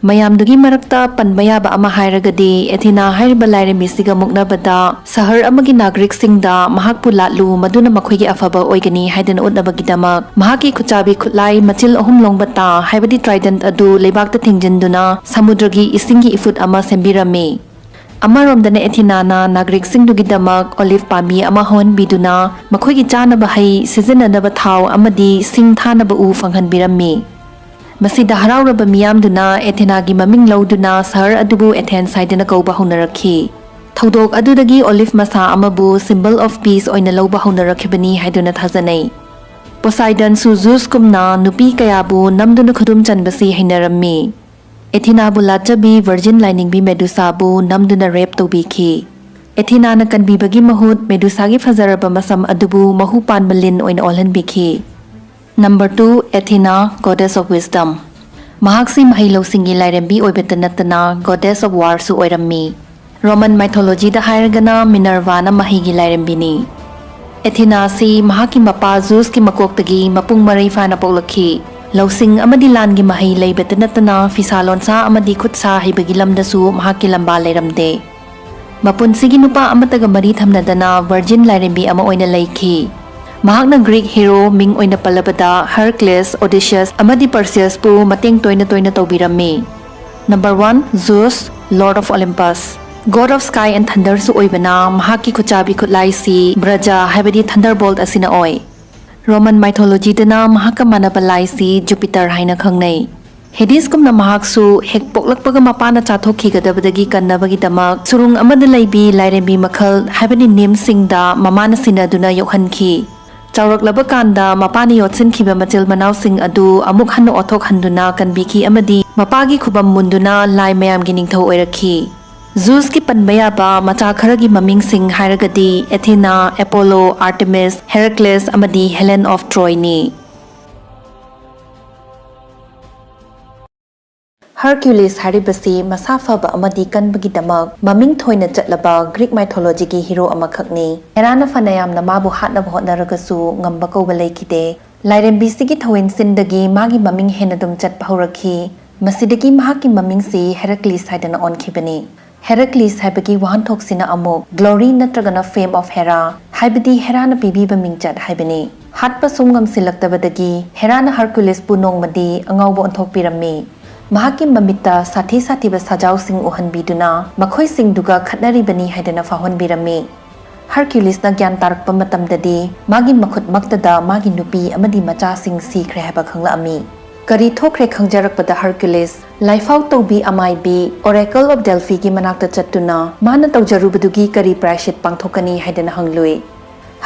ꯃꯌꯥꯝꯗꯨꯒꯤ ꯃꯔꯛꯇ ꯄꯟꯕ ꯌꯥꯕ ꯑꯃ ꯍꯥꯏꯔꯒꯗꯤ, Athena ꯍꯥꯏꯔꯤꯕ ꯂꯥꯏꯔꯦꯝꯕꯤꯁꯤꯒ ꯃꯨꯛꯅꯕꯗ ꯁꯍꯔ ꯑꯃꯒꯤ ꯅꯥꯒꯔꯤꯛꯁꯤꯡꯗ ꯃꯍꯥꯛꯄꯨ ꯂꯥꯠꯂꯨ, ꯃꯗꯨꯅ ꯃꯈꯣꯏꯒꯤ ꯑꯐꯕ ꯑꯣꯏꯒꯅꯤ ꯍꯥꯏꯗꯅ ꯎꯠꯅꯕꯒꯤꯗꯃꯛ ꯃꯍꯥꯛꯀꯤ ꯈꯨꯠꯆꯥꯕꯤ ꯈꯨꯠꯂꯥꯏ ꯃꯆꯤꯜ ꯑꯍꯨꯝ ꯂꯣꯡꯕ ꯇꯥ, ꯍꯥꯏꯕꯗꯤ trident ꯑꯗꯨ ꯂꯩꯕꯥꯛꯇ ꯊꯤꯡꯖꯤꯟꯗꯨꯅ ꯁꯃꯨꯗ꯭ꯔꯒꯤ ꯏꯁꯤꯡꯒꯤ ꯏꯐꯨꯠ ꯑꯃ ꯁꯦꯝꯕꯤꯔꯝꯃꯤ꯫ ꯑꯃꯔꯣꯝꯗꯅ Athenaꯅ ꯅꯥꯒꯔꯤꯛꯁꯤꯡꯗꯨꯒꯤꯗꯃꯛ olive ꯄꯥꯝꯕꯤ ꯑꯃ ꯍꯧꯍꯟꯕꯤꯗꯨꯅ ꯃꯈꯣꯏꯒꯤ ꯆꯥꯅꯕ ꯍꯩ, ꯁꯤꯖꯤꯟꯅꯅꯕ ꯊꯥꯎ ꯑꯃꯗꯤ ꯁꯤꯡ ꯊꯥꯅꯕ ꯎ ꯐꯪꯍꯟꯕꯤꯔꯝꯃꯤ꯫ ꯃꯁꯤꯗ ꯍꯔꯥꯎꯔꯕ ꯃꯤꯌꯥꯝꯗꯨꯅ Athenaꯒꯤ ꯃꯃꯤꯡ ꯂꯧꯗꯨꯅ ꯁꯍꯔ ꯑꯗꯨꯕꯨ Athens ꯍꯥꯏꯗꯨꯅ ꯀꯧꯕ ꯍꯧꯅꯔꯛꯈꯤ꯫ ꯊꯧꯗꯣꯛ ꯑꯗꯨꯗꯒꯤ olive ꯃꯁꯥ ꯑꯃꯕꯨ symbol of peace ꯑꯣꯏꯅ ꯂꯧꯕ ꯍꯧꯅꯔꯛꯈꯤꯕꯅꯤ ꯍꯥꯏꯗꯨꯅ ꯊꯥꯖꯅꯩ꯫ Poseidonꯁꯨ Zeusꯀꯨꯝꯅ ꯅꯨꯄꯤ ꯀꯌꯥꯕꯨ ꯅꯝꯗꯨꯅ ꯈꯨꯗꯨꯝ ꯆꯟꯕꯁꯤ ꯍꯩꯅꯔꯝꯃꯤ꯫ Athenaꯕꯨ ꯂꯥꯠꯆꯕꯤ virgin ꯂꯥꯏꯅꯤꯡꯕꯤ Medusaꯕꯨ ꯅꯝꯗꯨꯅ rape ꯇꯧꯕꯤꯈꯤ꯫ ꯑꯦꯊꯤꯅꯥꯅ ꯀꯟꯕꯤꯕꯒꯤ ꯃꯍꯨꯠ ꯃꯦꯗꯨꯁꯥꯒꯤ ꯐꯖꯔꯕ ꯃꯁꯝ ꯑꯗꯨꯕꯨ ꯃꯍꯨ ꯄꯥꯟꯕ ꯂꯤꯟ ꯑꯣꯏꯅ ꯑꯣꯜꯍꯟꯕꯤꯈꯤ꯫ Number two, Athena, Goddess of Wisdom꯫ ꯃꯍꯥꯛꯁꯤ ꯃꯍꯩ ꯂꯧꯁꯤꯡꯒꯤ ꯂꯥꯏꯔꯦꯝꯕꯤ ꯑꯣꯏꯕꯇ ꯅꯠꯇꯅ Goddess of Warꯁꯨ ꯑꯣꯏꯔꯝꯃꯤ꯫ Roman mythologyꯗ ꯍꯥꯏꯔꯒꯅ Minervaꯅ ꯃꯍꯩꯒꯤ ꯂꯥꯏꯔꯦꯝꯕꯤꯅꯤ꯫ ꯑꯦꯊꯤꯅꯥ ꯑꯁꯤ ꯃꯍꯥꯛꯀꯤ ꯃꯄꯥ ꯖ꯭ꯌꯨꯁꯀꯤ ꯃꯀꯣꯛꯇꯒꯤ ꯃꯄꯨꯡ ꯃꯔꯩ ꯐꯥꯅ ꯄꯣꯛꯂꯛꯈꯤ꯫ ꯂꯧꯁꯤꯡ ꯑꯃꯗꯤ ꯂꯥꯟꯒꯤ ꯃꯍꯩ ꯂꯩꯕꯇ ꯅꯠꯇꯅ ꯐꯤꯁꯥ ꯂꯣꯟꯁꯥ ꯑꯃꯗꯤ ꯈꯨꯠ ꯁꯥ ꯍꯩꯕꯒꯤ ꯂꯝꯗꯁꯨ ꯃꯍꯥꯛꯀꯤ ꯂꯝꯕꯥ ꯂꯩꯔꯝꯗꯦ꯫ ꯃꯄꯨꯟꯁꯤꯒꯤ ꯅꯨꯄꯥ ꯑꯃꯠꯇꯒ ꯃꯔꯤ ꯊꯝꯅꯗꯅ virgin ꯂꯥꯏꯔꯦꯝꯕꯤ ꯑꯃ ꯑꯣꯏꯅ ꯂꯩꯈꯤ꯫ ꯃꯍꯥꯛꯅ Greek hero ꯃꯤꯡ ꯑꯣꯏꯅ ꯄꯜꯂꯕꯗ Hercules, Odysseus ꯑꯃꯗꯤ Perseusꯄꯨ ꯃꯇꯦꯡ ꯇꯣꯏꯅ ꯇꯣꯏꯅ ꯇꯧꯕꯤꯔꯝꯃꯤ꯫ Number one, Zeus, Lord of Olympus꯫ God of Sky and Thunderꯁꯨ ꯑꯣꯏꯕꯅ ꯃꯍꯥꯛꯀꯤ ꯈꯨꯠꯆꯥꯕꯤ ꯈꯨꯠꯂꯥꯏꯁꯤ ꯕ꯭ꯔꯖꯥ ꯍꯥꯏꯕꯗꯤ Thunderbolt ꯑꯁꯤꯅ ꯑꯣꯏ꯫ Roman mythologyꯗꯅ ꯃꯍꯥꯛꯀ ꯃꯥꯟꯅꯕ ꯂꯥꯏꯁꯤ Jupiter ꯍꯥꯏꯅ ꯈꯪꯅꯩ꯫ Hadesꯀꯨꯝꯅ ꯃꯍꯥꯛꯁꯨ ꯍꯦꯛ ꯄꯣꯛꯂꯛꯄꯒ ꯃꯄꯥꯅ ꯆꯥꯊꯣꯛꯈꯤꯒꯗꯕꯗꯒꯤ ꯀꯟꯅꯕꯒꯤꯗꯃꯛ ꯁꯨꯔꯨꯡ ꯑꯃꯗ ꯂꯩꯕꯤ ꯂꯥꯏꯔꯦꯝꯕꯤ ꯃꯈꯜ ꯍꯥꯏꯕꯗꯤ nymphꯁꯤꯡꯗ ꯃꯃꯥꯅ ꯁꯤꯟꯅꯗꯨꯅ ꯌꯣꯛꯍꯟꯈꯤ꯫ ꯆꯥꯎꯔꯛꯂꯕ ꯀꯥꯟꯗ ꯃꯄꯥꯅ ꯌꯣꯠꯁꯤꯟꯈꯤꯕ ꯃꯆꯤꯜ ꯃꯅꯥꯎꯁꯤꯡ ꯑꯗꯨ ꯑꯃꯨꯛ ꯍꯟꯅ ꯑꯣꯠꯊꯣꯛꯍꯟꯗꯨꯅ ꯀꯟꯕꯤꯈꯤ ꯑꯃꯗꯤ ꯃꯄꯥꯒꯤ ꯈꯨꯕꯝ ꯃꯨꯟꯗꯨꯅ ꯂꯥꯏ ꯃꯌꯥꯝꯒꯤ ꯅꯤꯡꯊꯧ ꯑꯣꯏꯔꯛꯈꯤ꯫ Zeusꯀꯤ ꯄꯟꯕ ꯌꯥꯕ ꯃꯆꯥ ꯈꯔꯒꯤ ꯃꯃꯤꯡꯁꯤꯡ ꯍꯥꯏꯔꯒꯗꯤ Athena, Apollo, Artemis, Heracles ꯑꯃꯗꯤ Helen of Troyꯅꯤ꯫ Hercules ꯍꯥꯏꯔꯤꯕꯁꯤ ꯃꯁꯥ ꯐꯕ ꯑꯃꯗꯤ ꯀꯟꯕꯒꯤꯗꯃꯛ ꯃꯃꯤꯡ ꯊꯣꯏꯅ ꯆꯠꯂꯕ Greek mythologyꯒꯤ hero ꯑꯃꯈꯛꯅꯤ꯫ Heraꯅ ꯐꯅ ꯌꯥꯝꯅ ꯃꯥꯕꯨ ꯍꯥꯠꯅꯕ ꯍꯣꯠꯅꯔꯒꯁꯨ ꯉꯝꯕ ꯀꯧꯕ ꯂꯩꯈꯤꯗꯦ꯫ ꯂꯥꯏꯔꯦꯝꯕꯤꯁꯤꯒꯤ ꯊꯧꯋꯤꯟꯁꯤꯟꯗꯒꯤ ꯃꯥꯒꯤ ꯃꯃꯤꯡ ꯍꯦꯟꯅ ꯑꯗꯨꯝ ꯆꯠꯄ ꯍꯧꯔꯛꯈꯤ꯫ ꯃꯁꯤꯗꯒꯤ ꯃꯍꯥꯛꯀꯤ ꯃꯃꯤꯡꯁꯤ Heracles ꯍꯥꯏꯗꯅ ꯑꯣꯟꯈꯤꯕꯅꯤ꯫ Heracles ꯍꯥꯏꯕꯒꯤ ꯋꯥꯍꯟꯊꯣꯛꯁꯤꯅ ꯑꯃꯨꯛ glory ꯅꯠꯇ꯭ꯔꯒꯅ fame of Hera ꯍꯥꯏꯕꯗꯤ ꯍꯦꯔꯥꯅ ꯄꯤꯕꯤꯕ ꯃꯤꯡꯆꯠ ꯍꯥꯏꯕꯅꯤ꯫ ꯍꯥꯠꯄ ꯁꯨꯝ ꯉꯝꯁꯤꯜꯂꯛꯇꯕꯗꯒꯤ ꯍꯦꯔꯥꯅ Herculesꯄꯨ ꯅꯣꯡꯃꯗꯤ ꯑꯉꯥꯎꯕ ꯑꯣꯟꯊꯣꯛꯄꯤꯔꯝꯃꯤ꯫ ꯃꯍꯥꯛꯀꯤ ꯃꯃꯤꯠꯇ ꯁꯥꯊꯤ ꯁꯥꯊꯤꯕ ꯁꯥꯖꯥꯎꯁꯤꯡ ꯎꯍꯟꯕꯤꯗꯨꯅ ꯃꯈꯣꯏꯁꯤꯡꯗꯨꯒ ꯈꯠꯅꯔꯤꯕꯅꯤ ꯍꯥꯏꯗꯅ ꯐꯥꯎꯍꯟꯕꯤꯔꯝꯃꯤ꯫ Herculesꯅ ꯒ꯭ꯌꯥꯟ ꯇꯥꯔꯛꯄ ꯃꯇꯝꯗꯗꯤ ꯃꯥꯒꯤ ꯃꯈꯨꯠꯃꯛꯇꯗ ꯃꯥꯒꯤ ꯅꯨꯄꯤ ꯑꯃꯗꯤ ꯃꯆꯥꯁꯤꯡ ꯁꯤꯈ꯭ꯔꯦ ꯍꯥꯏꯕ ꯈꯪꯂꯛꯑꯝꯃꯤ꯫ ꯀꯔꯤ ꯊꯣꯛꯈ꯭ꯔꯦ ꯈꯪꯖꯔꯛꯄꯗ Hercules ꯂꯥꯏꯐꯥꯎ ꯇꯧꯕꯤ ꯑꯃꯥꯏꯕꯤ Oracle of Delphiꯒꯤ ꯃꯅꯥꯛꯇ ꯆꯠꯇꯨꯅ ꯃꯥꯅ ꯇꯧꯖꯔꯨꯕꯗꯨꯒꯤ ꯀꯔꯤ ꯄ꯭ꯔꯥꯏꯁꯤꯠ ꯄꯥꯡꯊꯣꯛꯀꯅꯤ ꯍꯥꯏꯗꯅ ꯍꯪꯂꯨꯏ꯫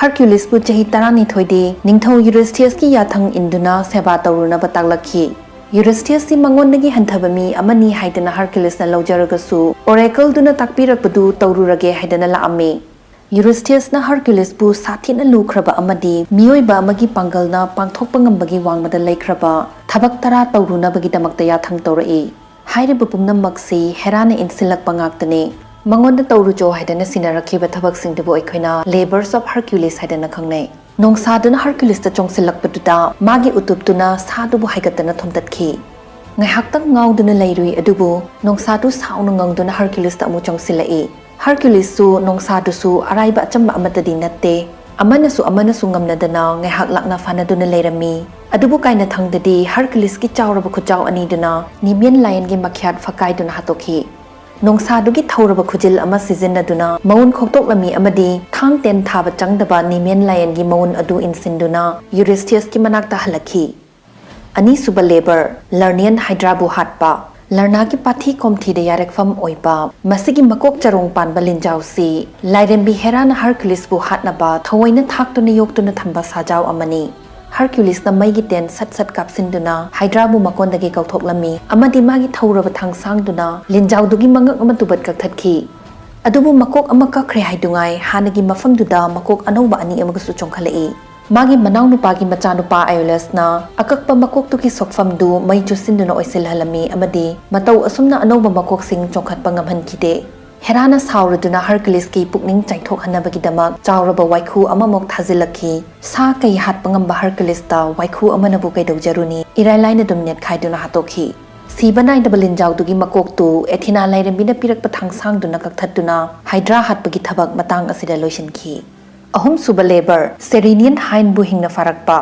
Herculesꯄꯨ ꯆꯍꯤ ꯇꯔꯥꯅꯤꯊꯣꯏꯗꯤ ꯅꯤꯡꯊꯧ Eurystheusꯀꯤ ꯌꯥꯊꯪ ꯏꯟꯗꯨꯅ ꯁꯦꯕꯥ ꯇꯧꯔꯨꯅꯕ ꯇꯥꯛꯂꯛꯈꯤ꯫ ꯌꯨꯔꯤꯁꯊꯤꯌꯁꯇꯤ ꯃꯉꯣꯟꯗꯒꯤ ꯍꯟꯊꯕ ꯃꯤ ꯑꯃꯅꯤ ꯍꯥꯏꯗꯅ ꯍꯔꯀ꯭ꯌꯨꯂꯤꯁꯅ ꯂꯧꯖꯔꯒꯁꯨ, ꯑꯣꯔꯦꯀꯜꯗꯨꯅ ꯇꯥꯛꯄꯤꯔꯛꯄꯗꯨ ꯇꯧꯔꯨꯔꯒꯦ ꯍꯥꯏꯗꯅ ꯂꯥꯛꯑꯝꯃꯤ꯫ ꯌꯨꯔꯤꯁꯊꯤꯌꯁꯅ ꯍꯔꯀ꯭ꯌꯨꯂꯤꯁꯄꯨ ꯁꯥꯊꯤꯅ ꯂꯨꯈ꯭ꯔꯕ ꯑꯃꯗꯤ ꯃꯤꯑꯣꯏꯕ ꯑꯃꯒꯤ ꯄꯥꯡꯒꯜꯅ ꯄꯥꯡꯊꯣꯛꯄ ꯉꯝꯕꯒꯤ ꯋꯥꯡꯃꯗ ꯂꯩꯈ꯭ꯔꯕ ꯊꯕꯛ ꯇꯔꯥ ꯇꯧꯔꯨꯅꯕꯒꯤꯗꯃꯛꯇ ꯌꯥꯊꯪ ꯇꯧꯔꯛꯏ꯫ ꯍꯥꯏꯔꯤꯕ ꯄꯨꯝꯅꯃꯛꯁꯤ ꯍꯦꯔꯥꯅ ꯏꯟꯁꯤꯜꯂꯛꯄ ꯉꯥꯛꯇꯅꯤ꯫ ꯃꯉꯣꯟꯗ ꯇꯧꯔꯨꯆꯣ ꯍꯥꯏꯗꯅ ꯁꯤꯟꯅꯔꯛꯈꯤꯕ ꯊꯕꯛꯁꯤꯡꯗꯨꯕꯨ ꯑꯩꯈꯣꯏꯅ Labours of Hercules ꯍꯥꯏꯗꯅ ꯈꯪꯅꯩ꯫ ꯅꯣꯡꯁꯥꯗꯨꯅ ꯍꯔꯀ꯭ꯌꯨꯂꯤꯁꯇ ꯆꯣꯡꯁꯤꯜꯂꯛꯄꯗꯨꯗ ꯃꯥꯒꯤ ꯎꯇꯨꯞꯇꯨꯅ ꯁꯥꯗꯨꯕꯨ ꯍꯥꯏꯒꯠꯇꯅ ꯊꯣꯝꯇꯠꯈꯤ꯫ ꯉꯥꯏꯍꯥꯛꯇꯪ ꯉꯥꯎꯗꯨꯅ ꯂꯩꯔꯨꯏ, ꯑꯗꯨꯕꯨ ꯅꯣꯡꯁꯥꯗꯨ ꯁꯥꯎꯅ ꯉꯪꯗꯨꯅ ꯍꯔꯀ꯭ꯌꯨꯂꯤꯁꯇ ꯑꯃꯨꯛ ꯆꯣꯡꯁꯤꯜꯂꯛꯏ꯫ ꯍꯔꯀ꯭ꯌꯨꯂꯤꯁꯁꯨ ꯅꯣꯡꯁꯥꯗꯨꯁꯨ ꯑꯔꯥꯏꯕ ꯑꯆꯝꯕ ꯑꯃꯠꯇꯗꯤ ꯅꯠꯇꯦ꯫ ꯑꯃꯅꯁꯨ ꯑꯃꯅꯁꯨ ꯉꯝꯅꯗꯅ ꯉꯥꯏꯍꯥꯛ ꯂꯥꯛꯅ ꯐꯥꯅꯗꯨꯅ ꯂꯩꯔꯝꯃꯤ꯫ ꯑꯗꯨꯕꯨ ꯀꯥꯏꯅꯊꯪꯗꯗꯤ ꯍꯔꯀ꯭ꯌꯨꯂꯤꯁꯀꯤ ꯆꯥꯎꯔꯕ ꯈꯨꯠꯆꯥꯎ ꯑꯅꯤꯗꯨꯅ ꯅꯤꯃꯤꯌꯟ ꯂꯥꯏꯌꯟꯒꯤ ꯃꯈ꯭ꯌꯥꯠ ꯐꯛꯀꯥꯏꯗꯨꯅ ꯍꯥꯠꯇꯣꯛꯈꯤ꯫ ꯅꯣꯡꯁꯥꯗꯨꯒꯤ ꯊꯧꯔꯕ ꯈꯨꯖꯤꯜ ꯑꯃ ꯁꯤꯖꯤꯟꯅꯗꯨꯅ ꯃꯎꯟ ꯈꯣꯛꯇꯣꯛꯂꯝꯃꯤ ꯑꯃꯗꯤ ꯊꯥꯡ ꯇꯦꯟ ꯊꯥꯕ ꯆꯪꯗꯕ ꯅꯤꯃꯤꯌꯟ ꯂꯥꯏꯌꯟꯒꯤ ꯃꯎꯟ ꯑꯗꯨ ꯏꯟꯁꯤꯟꯗꯨꯅ ꯌꯨꯔꯤꯁꯊꯤꯌꯁꯀꯤ ꯃꯅꯥꯛꯇ ꯍꯜꯂꯛꯈꯤ꯫ ꯑꯅꯤꯁꯨꯕ Labour, ꯂꯔꯅꯤꯌꯟ ꯍꯥꯏꯗ꯭ꯔꯥꯕꯨ ꯍꯥꯠꯄ꯫ ꯂꯔꯅꯥꯒꯤ ꯄꯥꯊꯤ ꯀꯣꯝꯊꯤꯗ ꯌꯥꯔꯦꯛꯐꯝ ꯑꯣꯏꯕ ꯃꯁꯤꯒꯤ ꯃꯀꯣꯛ ꯆꯔꯣꯡ ꯄꯥꯟꯕ ꯂꯤꯟꯖꯥꯎꯁꯤ ꯂꯥꯏꯔꯦꯝꯕꯤ ꯍꯦꯔꯥꯅ ꯍꯔꯀ꯭ꯌꯨꯂꯤꯁꯄꯨ ꯍꯥꯠꯅꯕ ꯊꯑꯣꯏꯅ ꯊꯥꯛꯇꯨꯅ ꯌꯣꯛꯇꯨꯅ ꯊꯝꯕ ꯁꯥꯖꯥꯎ ꯑꯃꯅꯤ꯫ ꯍꯔꯀ꯭ꯌꯨꯂꯤꯁꯅ ꯃꯩꯒꯤ ꯇꯦꯟ ꯁꯠ ꯁꯠ ꯀꯥꯞꯁꯤꯟꯗꯨꯅ ꯍꯥꯏꯗ꯭ꯔꯥꯕꯨ ꯃꯀꯣꯟꯗꯒꯤ ꯀꯧꯊꯣꯛꯂꯝꯃꯤ ꯑꯃꯗꯤ ꯃꯥꯒꯤ ꯊꯧꯔꯕ ꯊꯥꯡꯁꯥꯡꯗꯨꯅ ꯂꯤꯟꯖꯥꯎꯗꯨꯒꯤ ꯃꯉꯛ ꯑꯃ ꯇꯨꯕꯠ ꯀꯛꯊꯠꯈꯤ꯫ ꯑꯗꯨꯕꯨ ꯃꯀꯣꯛ ꯑꯃ ꯀꯛꯈ꯭ꯔꯦ ꯍꯥꯏꯗꯨꯉꯥꯏ ꯍꯥꯟꯅꯒꯤ ꯃꯐꯝꯗꯨꯗ ꯃꯀꯣꯛ ꯑꯅꯧꯕ ꯑꯅꯤ ꯑꯃꯒꯁꯨ ꯆꯣꯡꯈꯠꯂꯛꯏ꯫ ꯃꯥꯒꯤ ꯃꯅꯥꯎꯅꯨꯄꯥꯒꯤ ꯃꯆꯥꯅꯨꯄꯥ ꯑꯥꯏꯑꯣꯂꯁꯅ ꯑꯀꯛꯄ ꯃꯀꯣꯛꯇꯨꯒꯤ ꯁꯣꯛꯐꯝꯗꯨ ꯃꯩ ꯆꯨꯁꯤꯟꯗꯨꯅ ꯑꯣꯏꯁꯤꯜꯍꯜꯂꯝꯃꯤ ꯑꯃꯗꯤ ꯃꯇꯧ ꯑꯁꯨꯝꯅ ꯑꯅꯧꯕ ꯃꯀꯣꯛꯁꯤꯡ ꯆꯣꯡꯈꯠꯄ ꯉꯝꯍꯟꯈꯤꯗꯦ꯫ ꯍꯦꯔꯥꯅ ꯁꯥꯎꯔꯗꯨꯅ ꯍꯔꯀ꯭ꯌꯨꯂꯤꯁꯀꯤ ꯄꯨꯛꯅꯤꯡ ꯆꯥꯏꯊꯣꯛꯍꯟꯅꯕꯒꯤꯗꯃꯛ ꯆꯥꯎꯔꯕ ꯋꯥꯏꯈꯨ ꯑꯃꯃꯨꯛ ꯊꯥꯖꯤꯜꯂꯛꯈꯤ꯫ ꯁꯥ ꯀꯩ ꯍꯥꯠꯄ ꯉꯝꯕ ꯍꯔꯀ꯭ꯌꯨꯂꯤꯁꯇ ꯋꯥꯏꯈꯨ ꯑꯃꯅꯕꯨ ꯀꯩꯗꯧꯖꯔꯨꯅꯤ? ꯏꯔꯥꯏ ꯂꯥꯏꯅ ꯑꯗꯨꯝ ꯅꯦꯠꯈꯥꯏꯗꯨꯅ ꯍꯥꯠꯇꯣꯛꯈꯤ꯫ ꯁꯤꯕ ꯅꯥꯏꯗꯕ ꯂꯤꯟꯖꯥꯎꯗꯨꯒꯤ ꯃꯀꯣꯛꯇꯨ ꯑꯦꯊꯤꯅꯥ ꯂꯥꯏꯔꯦꯝꯕꯤꯅ ꯄꯤꯔꯛꯄ ꯊꯥꯡꯁꯥꯡꯗꯨꯅ ꯀꯛꯊꯠꯇꯨꯅ ꯍꯥꯏꯗ꯭ꯔꯥ ꯍꯥꯠꯄꯒꯤ ꯊꯕꯛ ꯃꯇꯥꯡ ꯑꯁꯤꯗ ꯂꯣꯏꯁꯤꯟꯈꯤ꯫ ꯑꯍꯨꯝꯁꯨꯕ Labour, ꯁꯦꯔꯤꯅꯤꯌꯟ ꯍꯥꯏꯟꯕꯨ ꯍꯤꯡꯅ ꯐꯥꯔꯛꯄ꯫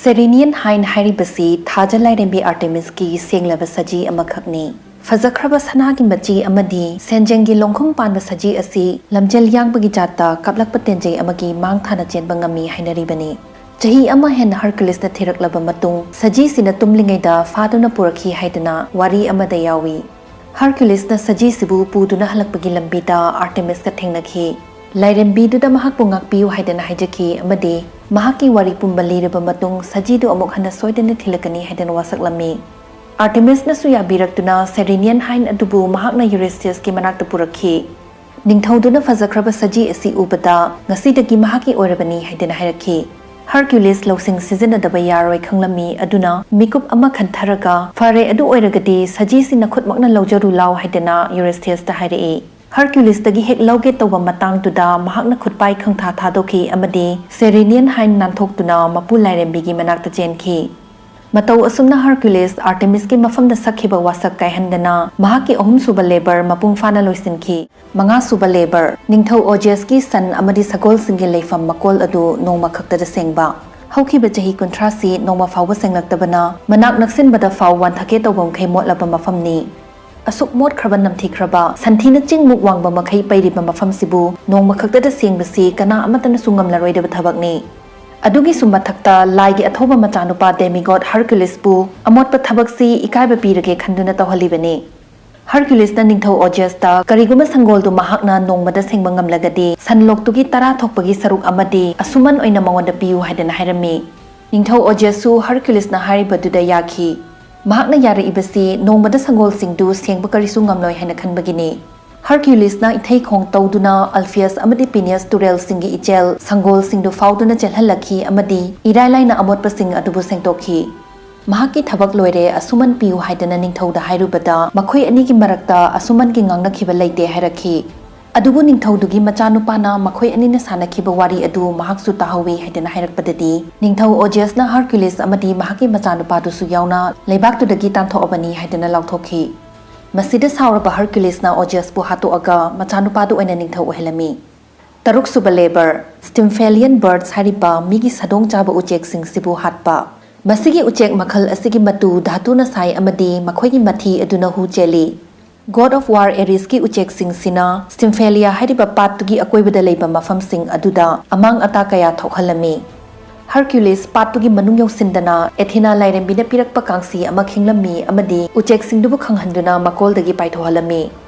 ꯁꯦꯔꯤꯅꯤꯌꯟ ꯍꯥꯏꯟ ꯍꯥꯏꯔꯤꯕꯁꯤ ꯊꯥꯖ ꯂꯥꯏꯔꯦꯝꯕꯤ ꯑꯥꯔꯇꯦꯃꯤꯁꯀꯤ ꯁꯦꯡꯂꯕ ꯁꯖꯤ ꯑꯃꯈꯛꯅꯤ꯫ ꯐꯖꯈ꯭ꯔꯕ ꯁꯅꯥꯒꯤ ꯃꯆꯤ ꯑꯃꯗꯤ ꯁꯦꯟꯖꯦꯡꯒꯤ ꯂꯣꯡꯈꯨꯝ ꯄꯥꯟꯕ ꯁꯖꯤ ꯑꯁꯤ ꯂꯝꯖꯦꯜ ꯌꯥꯡꯕꯒꯤ ꯖꯥꯠꯇ ꯀꯥꯞꯂꯛꯄ ꯇꯦꯟꯖꯩ ꯑꯃꯒꯤ ꯃꯥꯡ ꯊꯥꯅ ꯆꯦꯟꯕ ꯉꯝꯃꯤ ꯍꯥꯏꯅꯔꯤꯕꯅꯤ꯫ ꯆꯍꯤ ꯑꯃ ꯍꯦꯟꯅ ꯍꯔꯀ꯭ꯌꯨꯂꯤꯁꯅ ꯊꯤꯔꯛꯂꯕ ꯃꯇꯨꯡ ꯁꯖꯤꯁꯤꯅ ꯇꯨꯝꯂꯤꯉꯩꯗ ꯐꯥꯗꯨꯅ ꯄꯨꯔꯛꯈꯤ ꯍꯥꯏꯗꯅ ꯋꯥꯔꯤ ꯑꯃꯗ ꯌꯥꯎꯏ꯫ ꯍꯔꯀ꯭ꯌꯨꯂꯤꯁꯅ ꯁꯖꯤꯁꯤꯕꯨ ꯄꯨꯗꯨꯅ ꯍꯜꯂꯛꯄꯒꯤ ꯂꯝꯕꯤꯗ ꯑꯥꯔꯇꯦꯃꯤꯁꯀ ꯊꯦꯡꯅꯈꯤ꯫ ꯂꯥꯏꯔꯦꯝꯕꯤꯗꯨꯗ ꯃꯍꯥꯛꯄꯨ ꯉꯥꯛꯄꯤꯌꯨ ꯍꯥꯏꯗꯅ ꯍꯥꯏꯖꯈꯤ ꯑꯃꯗꯤ ꯃꯍꯥꯛꯀꯤ ꯋꯥꯔꯤ ꯄꯨꯝꯕ ꯂꯤꯔꯕ ꯃꯇꯨꯡ ꯁꯖꯤꯗꯨ ꯑꯃꯨꯛ ꯍꯟꯅ ꯁꯣꯏꯗꯅ ꯊꯤꯜꯂꯛꯀꯅꯤ ꯍꯥꯏꯗꯅ ꯋꯥꯁꯛꯂꯝꯃꯤ꯫ ꯑꯥꯔꯇꯦꯃꯤꯁꯅꯁꯨ ꯌꯥꯕꯤꯔꯛꯇꯨꯅ ꯁꯦꯔꯦꯅꯤꯌꯟ ꯍꯥꯏꯟ ꯑꯗꯨꯕꯨ ꯃꯍꯥꯛꯅ ꯌꯨꯔꯤꯁꯊꯤꯌꯁꯀꯤ ꯃꯅꯥꯛꯇ ꯄꯨꯔꯛꯈꯤ꯫ ꯅꯤꯡꯊꯧꯗꯨꯅ ꯐꯖꯈ꯭ꯔꯕ ꯁꯖꯤ ꯑꯁꯤ ꯎꯕꯗ, "ꯉꯁꯤꯗꯒꯤ ꯃꯍꯥꯛꯀꯤ ꯑꯣꯏꯔꯕꯅꯤ" ꯍꯥꯏꯗꯅ ꯍꯥꯏꯔꯛꯈꯤ꯫ ꯍꯔꯀ꯭ꯌꯨꯂꯤꯁ ꯂꯧꯁꯤꯡ ꯁꯤꯖꯤꯟꯅꯗꯕ ꯌꯥꯔꯣꯏ ꯈꯪꯂꯝꯃꯤ, ꯑꯗꯨꯅ ꯃꯤꯀꯨꯞ ꯑꯃ ꯈꯟꯊꯔꯒ, "ꯐꯔꯦ, ꯑꯗꯨ ꯑꯣꯏꯔꯒꯗꯤ ꯁꯖꯤꯁꯤ ꯅꯈꯨꯠꯃꯛꯅ ꯂꯧꯖꯔꯨ ꯂꯥꯎ" ꯍꯥꯏꯗꯅ ꯌꯨꯔꯤꯁꯊꯤꯌꯁꯇ ꯍꯥꯏꯔꯛꯏ꯫ ꯍꯔꯀ꯭ꯌꯨꯂꯤꯁꯇꯒꯤ ꯍꯦꯛ ꯂꯧꯒꯦ ꯇꯧꯕ ꯃꯇꯥꯡꯗꯨꯗ ꯃꯍꯥꯛꯅ ꯈꯨꯠꯄꯥꯏ ꯈꯪꯊꯥ ꯊꯥꯗꯣꯛꯈꯤ ꯑꯃꯗꯤ ꯁꯦꯔꯦꯅꯤꯌꯟ ꯍꯥꯏꯟ ꯅꯥꯟꯊꯣꯛꯇꯨꯅ ꯃꯄꯨ ꯂꯥꯏꯔꯦꯝꯕꯤꯒꯤ ꯃꯅꯥꯛꯇ ꯆꯦꯟꯈꯤ꯫ ꯃꯇꯧ ꯑꯁꯨꯝꯅ ꯍꯔꯀ꯭ꯌꯨꯂꯤꯁ ꯑꯥꯔꯇꯦꯃꯤꯁꯀꯤ ꯃꯐꯝꯗ ꯁꯛꯈꯤꯕ ꯋꯥꯁꯛ ꯀꯥꯏꯍꯟꯗꯅ ꯃꯍꯥꯛꯀꯤ ꯑꯍꯨꯝꯁꯨꯕ ꯂꯦꯕꯔ ꯃꯄꯨꯡ ꯐꯥꯅ ꯂꯣꯏꯁꯤꯟꯈꯤ꯫ ꯃꯉꯥꯁꯨꯕ ꯂꯦꯕꯔ, ꯅꯤꯡꯊꯧ ꯑꯣꯖꯤꯌꯁꯀꯤ ꯁꯟ ꯑꯃꯗꯤ ꯁꯒꯣꯜꯁꯤꯡꯒꯤ ꯂꯩꯐꯝ ꯃꯀꯣꯜ ꯑꯗꯨ ꯅꯣꯡꯃ ꯈꯛꯇꯗ ꯁꯦꯡꯕ꯫ ꯍꯧꯈꯤꯕ ꯆꯍꯤ ꯀꯨꯟꯊ꯭ꯔꯥꯁꯤ ꯅꯣꯡꯃ ꯐꯥꯎꯕ ꯁꯦꯡꯂꯛꯇꯕꯅ ꯃꯅꯥꯛ ꯅꯛꯁꯤꯟꯕꯗ ꯐꯥꯎ ꯋꯥꯟꯊꯛꯀꯦ ꯇꯧꯕ ꯃꯈꯩ ꯃꯣꯠꯂꯕ ꯃꯐꯝꯅꯤ꯫ ꯑꯁꯨꯛ ꯃꯣꯠꯈ꯭ꯔꯕ, ꯅꯝꯊꯤꯈ꯭ꯔꯕ, ꯁꯟꯊꯤꯅ ꯆꯤꯡꯃꯨꯛ ꯋꯥꯡꯕ ꯃꯈꯩ ꯄꯩꯔꯤꯕ ꯃꯐꯝꯁꯤꯕꯨ ꯅꯣꯡꯃ ꯈꯛꯇꯗ ꯁꯦꯡꯕꯁꯤ ꯀꯅꯥ ꯑꯃꯠꯇꯅꯁꯨ ꯉꯝꯂꯔꯣꯏꯗꯕ ꯊꯕꯛꯅꯤ꯫ ꯑꯗꯨꯒꯤꯁꯨ ꯃꯊꯛꯇ ꯂꯥꯏꯒꯤ ꯑꯊꯧꯕ ꯃꯆꯥꯅꯨꯄꯥ ꯗꯦꯃꯤꯒꯣꯗ ꯍꯔꯀ꯭ꯌꯨꯂꯤꯁꯄꯨ ꯑꯃꯣꯠꯄ ꯊꯕꯛꯁꯤ ꯏꯀꯥꯏꯕ ꯄꯤꯔꯒꯦ ꯈꯟꯗꯨꯅ ꯇꯧꯍꯜꯂꯤꯕꯅꯤ꯫ ꯍꯔꯀ꯭ꯌꯨꯂꯤꯁꯅ ꯅꯤꯡꯊꯧ ꯑꯣꯖꯤꯌꯁꯇ ꯀꯔꯤꯒꯨꯝꯕ ꯁꯪꯒꯣꯜꯗꯨ ꯃꯍꯥꯛꯅ ꯅꯣꯡꯃꯗ ꯁꯦꯡꯕ ꯉꯝꯂꯒꯗꯤ ꯁꯟꯂꯣꯛꯇꯨꯒꯤ ꯇꯔꯥ ꯊꯣꯛꯄꯒꯤ ꯁꯔꯨꯛ ꯑꯃꯗꯤ ꯑꯁꯨꯃꯟ ꯑꯣꯏꯅ ꯃꯉꯣꯟꯗ ꯄꯤꯌꯨ ꯍꯥꯏꯗꯅ ꯍꯥꯏꯔꯝꯃꯤ꯫ ꯅꯤꯡꯊꯧ ꯑꯣꯖꯤꯌꯁꯁꯨ ꯍꯔꯀ꯭ꯌꯨꯂꯤꯁꯅ ꯍꯥꯏꯔꯤꯕꯗꯨꯗ ꯌꯥꯈꯤ꯫ ꯃꯍꯥꯛꯅ ꯌꯥꯔꯛꯏꯕꯁꯤ ꯅꯣꯡꯃꯗ ꯁꯪꯒꯣꯜꯁꯤꯡꯗꯨ ꯁꯦꯡꯕ ꯀꯔꯤꯁꯨ ꯉꯝꯂꯣꯏ ꯍꯥꯏꯅ ꯈꯟꯕꯒꯤꯅꯤ꯫ ꯍꯔꯀ꯭ꯌꯨꯂꯤꯁꯅ ꯏꯊꯩ ꯈꯣꯡ ꯇꯧꯗꯨꯅ ꯑꯜꯐꯤꯌꯁ ꯑꯃꯗꯤ ꯄꯤꯅꯤꯌꯁ ꯇꯨꯔꯦꯜꯁꯤꯡꯒꯤ ꯏꯆꯦꯜ ꯁꯪꯒꯣꯜꯁꯤꯡꯗꯨ ꯐꯥꯎꯗꯨꯅ ꯆꯦꯜꯍꯜꯂꯛꯈꯤ ꯑꯃꯗꯤ ꯏꯔꯥꯏ ꯂꯥꯏꯅ ꯑꯃꯣꯠꯄꯁꯤꯡ ꯑꯗꯨꯕꯨ ꯁꯦꯡꯗꯣꯛꯈꯤ꯫ "ꯃꯍꯥꯛꯀꯤ ꯊꯕꯛ ꯂꯣꯏꯔꯦ, ꯑꯁꯨꯃꯟ ꯄꯤꯌꯨ" ꯍꯥꯏꯗꯅ ꯅꯤꯡꯊꯧꯗ ꯍꯥꯏꯔꯨꯕꯗ, ꯃꯈꯣꯏ ꯑꯅꯤꯒꯤ ꯃꯔꯛꯇ ꯑꯁꯨꯃꯟꯒꯤ ꯉꯥꯡꯅꯈꯤꯕ ꯂꯩꯇꯦ ꯍꯥꯏꯔꯛꯈꯤ꯫ ꯑꯗꯨꯕꯨ ꯅꯤꯡꯊꯧꯗꯨꯒꯤ ꯃꯆꯥꯅꯨꯄꯥꯅ ꯃꯈꯣꯏ ꯑꯅꯤꯅ ꯁꯥꯟꯅꯈꯤꯕ ꯋꯥꯔꯤ ꯑꯗꯨ ꯃꯍꯥꯛꯁꯨ ꯇꯥꯍꯧꯋꯤ ꯍꯥꯏꯗꯅ ꯍꯥꯏꯔꯛꯄꯗꯗꯤ, ꯅꯤꯡꯊꯧ ꯑꯣꯖꯤꯌꯁꯅ ꯍꯔꯀ꯭ꯌꯨꯂꯤꯁ ꯑꯃꯗꯤ ꯃꯍꯥꯛꯀꯤ ꯃꯆꯥꯅꯨꯄꯥꯗꯨꯁꯨ ꯌꯥꯎꯅ ꯂꯩꯕꯥꯛꯇꯨꯗꯒꯤ ꯇꯥꯟꯊꯣꯛꯑꯕꯅꯤ ꯍꯥꯏꯗꯅ ꯂꯥꯎꯊꯣꯛꯈꯤ꯫ ꯃꯁꯤꯗ ꯁꯥꯎꯔꯕ ꯍꯔꯀ꯭ꯌꯨꯂꯤꯁꯅ ꯑꯣꯖꯤꯌꯁꯄꯨ ꯍꯥꯠꯇꯣꯛꯑꯒ ꯃꯆꯥꯅꯨꯄꯥꯗꯨ ꯑꯣꯏꯅ ꯅꯤꯡꯊꯧ ꯑꯣꯏꯍꯜꯂꯝꯃꯤ꯫ ꯇꯔꯨꯛꯁꯨꯕ ꯂꯦꯕꯔ, ꯁ꯭ꯇꯤꯝꯐꯦꯂꯤꯌꯟ ꯕꯔꯗꯁ ꯍꯥꯏꯔꯤꯕ ꯃꯤꯒꯤ ꯁꯥꯗꯣꯡ ꯆꯥꯕ ꯎꯆꯦꯛꯁꯤꯡꯁꯤꯕꯨ ꯍꯥꯠꯄ꯫ ꯃꯁꯤꯒꯤ ꯎꯆꯦꯛ ꯃꯈꯜ ꯑꯁꯤꯒꯤ ꯃꯇꯨ ꯙꯥꯇꯨꯅ ꯁꯥꯏ ꯑꯃꯗꯤ ꯃꯈꯣꯏꯒꯤ ꯃꯊꯤ ꯑꯗꯨꯅ ꯍꯨ ꯆꯦꯜꯂꯤ꯫ God of War ꯑꯦꯔꯤꯁꯀꯤ ꯎꯆꯦꯛꯁꯤꯡꯁꯤꯅ ꯁ꯭ꯇꯤꯝꯐꯦꯂꯤꯌꯥ ꯍꯥꯏꯔꯤꯕ ꯄꯥꯠꯇꯨꯒꯤ ꯑꯀꯣꯏꯕꯗ ꯂꯩꯕ ꯃꯐꯝꯁꯤꯡ ꯑꯗꯨꯗ ꯑꯃꯥꯡ ꯑꯇꯥ ꯀꯌꯥ ꯊꯣꯛꯍꯜꯂꯝꯃꯤ꯫ ꯍꯔꯀ꯭ꯌꯨꯂꯤꯁ ꯄꯥꯠꯇꯨꯒꯤ ꯃꯅꯨꯡ ꯌꯧꯁꯤꯟꯗꯅ ꯑꯦꯊꯤꯅꯥ ꯂꯥꯏꯔꯦꯝꯕꯤꯅ ꯄꯤꯔꯛꯄ ꯀꯥꯡꯁꯤ ꯑꯃ ꯈꯤꯡꯂꯝꯃꯤ ꯑꯃꯗꯤ ꯎꯆꯦꯛꯁꯤꯡꯗꯨꯕꯨ ꯈꯪꯍꯟꯗꯨꯅ ꯃꯀꯣꯜꯗꯒꯤ ꯄꯥꯏꯊꯣꯛꯍꯜꯂꯝꯃꯤ꯫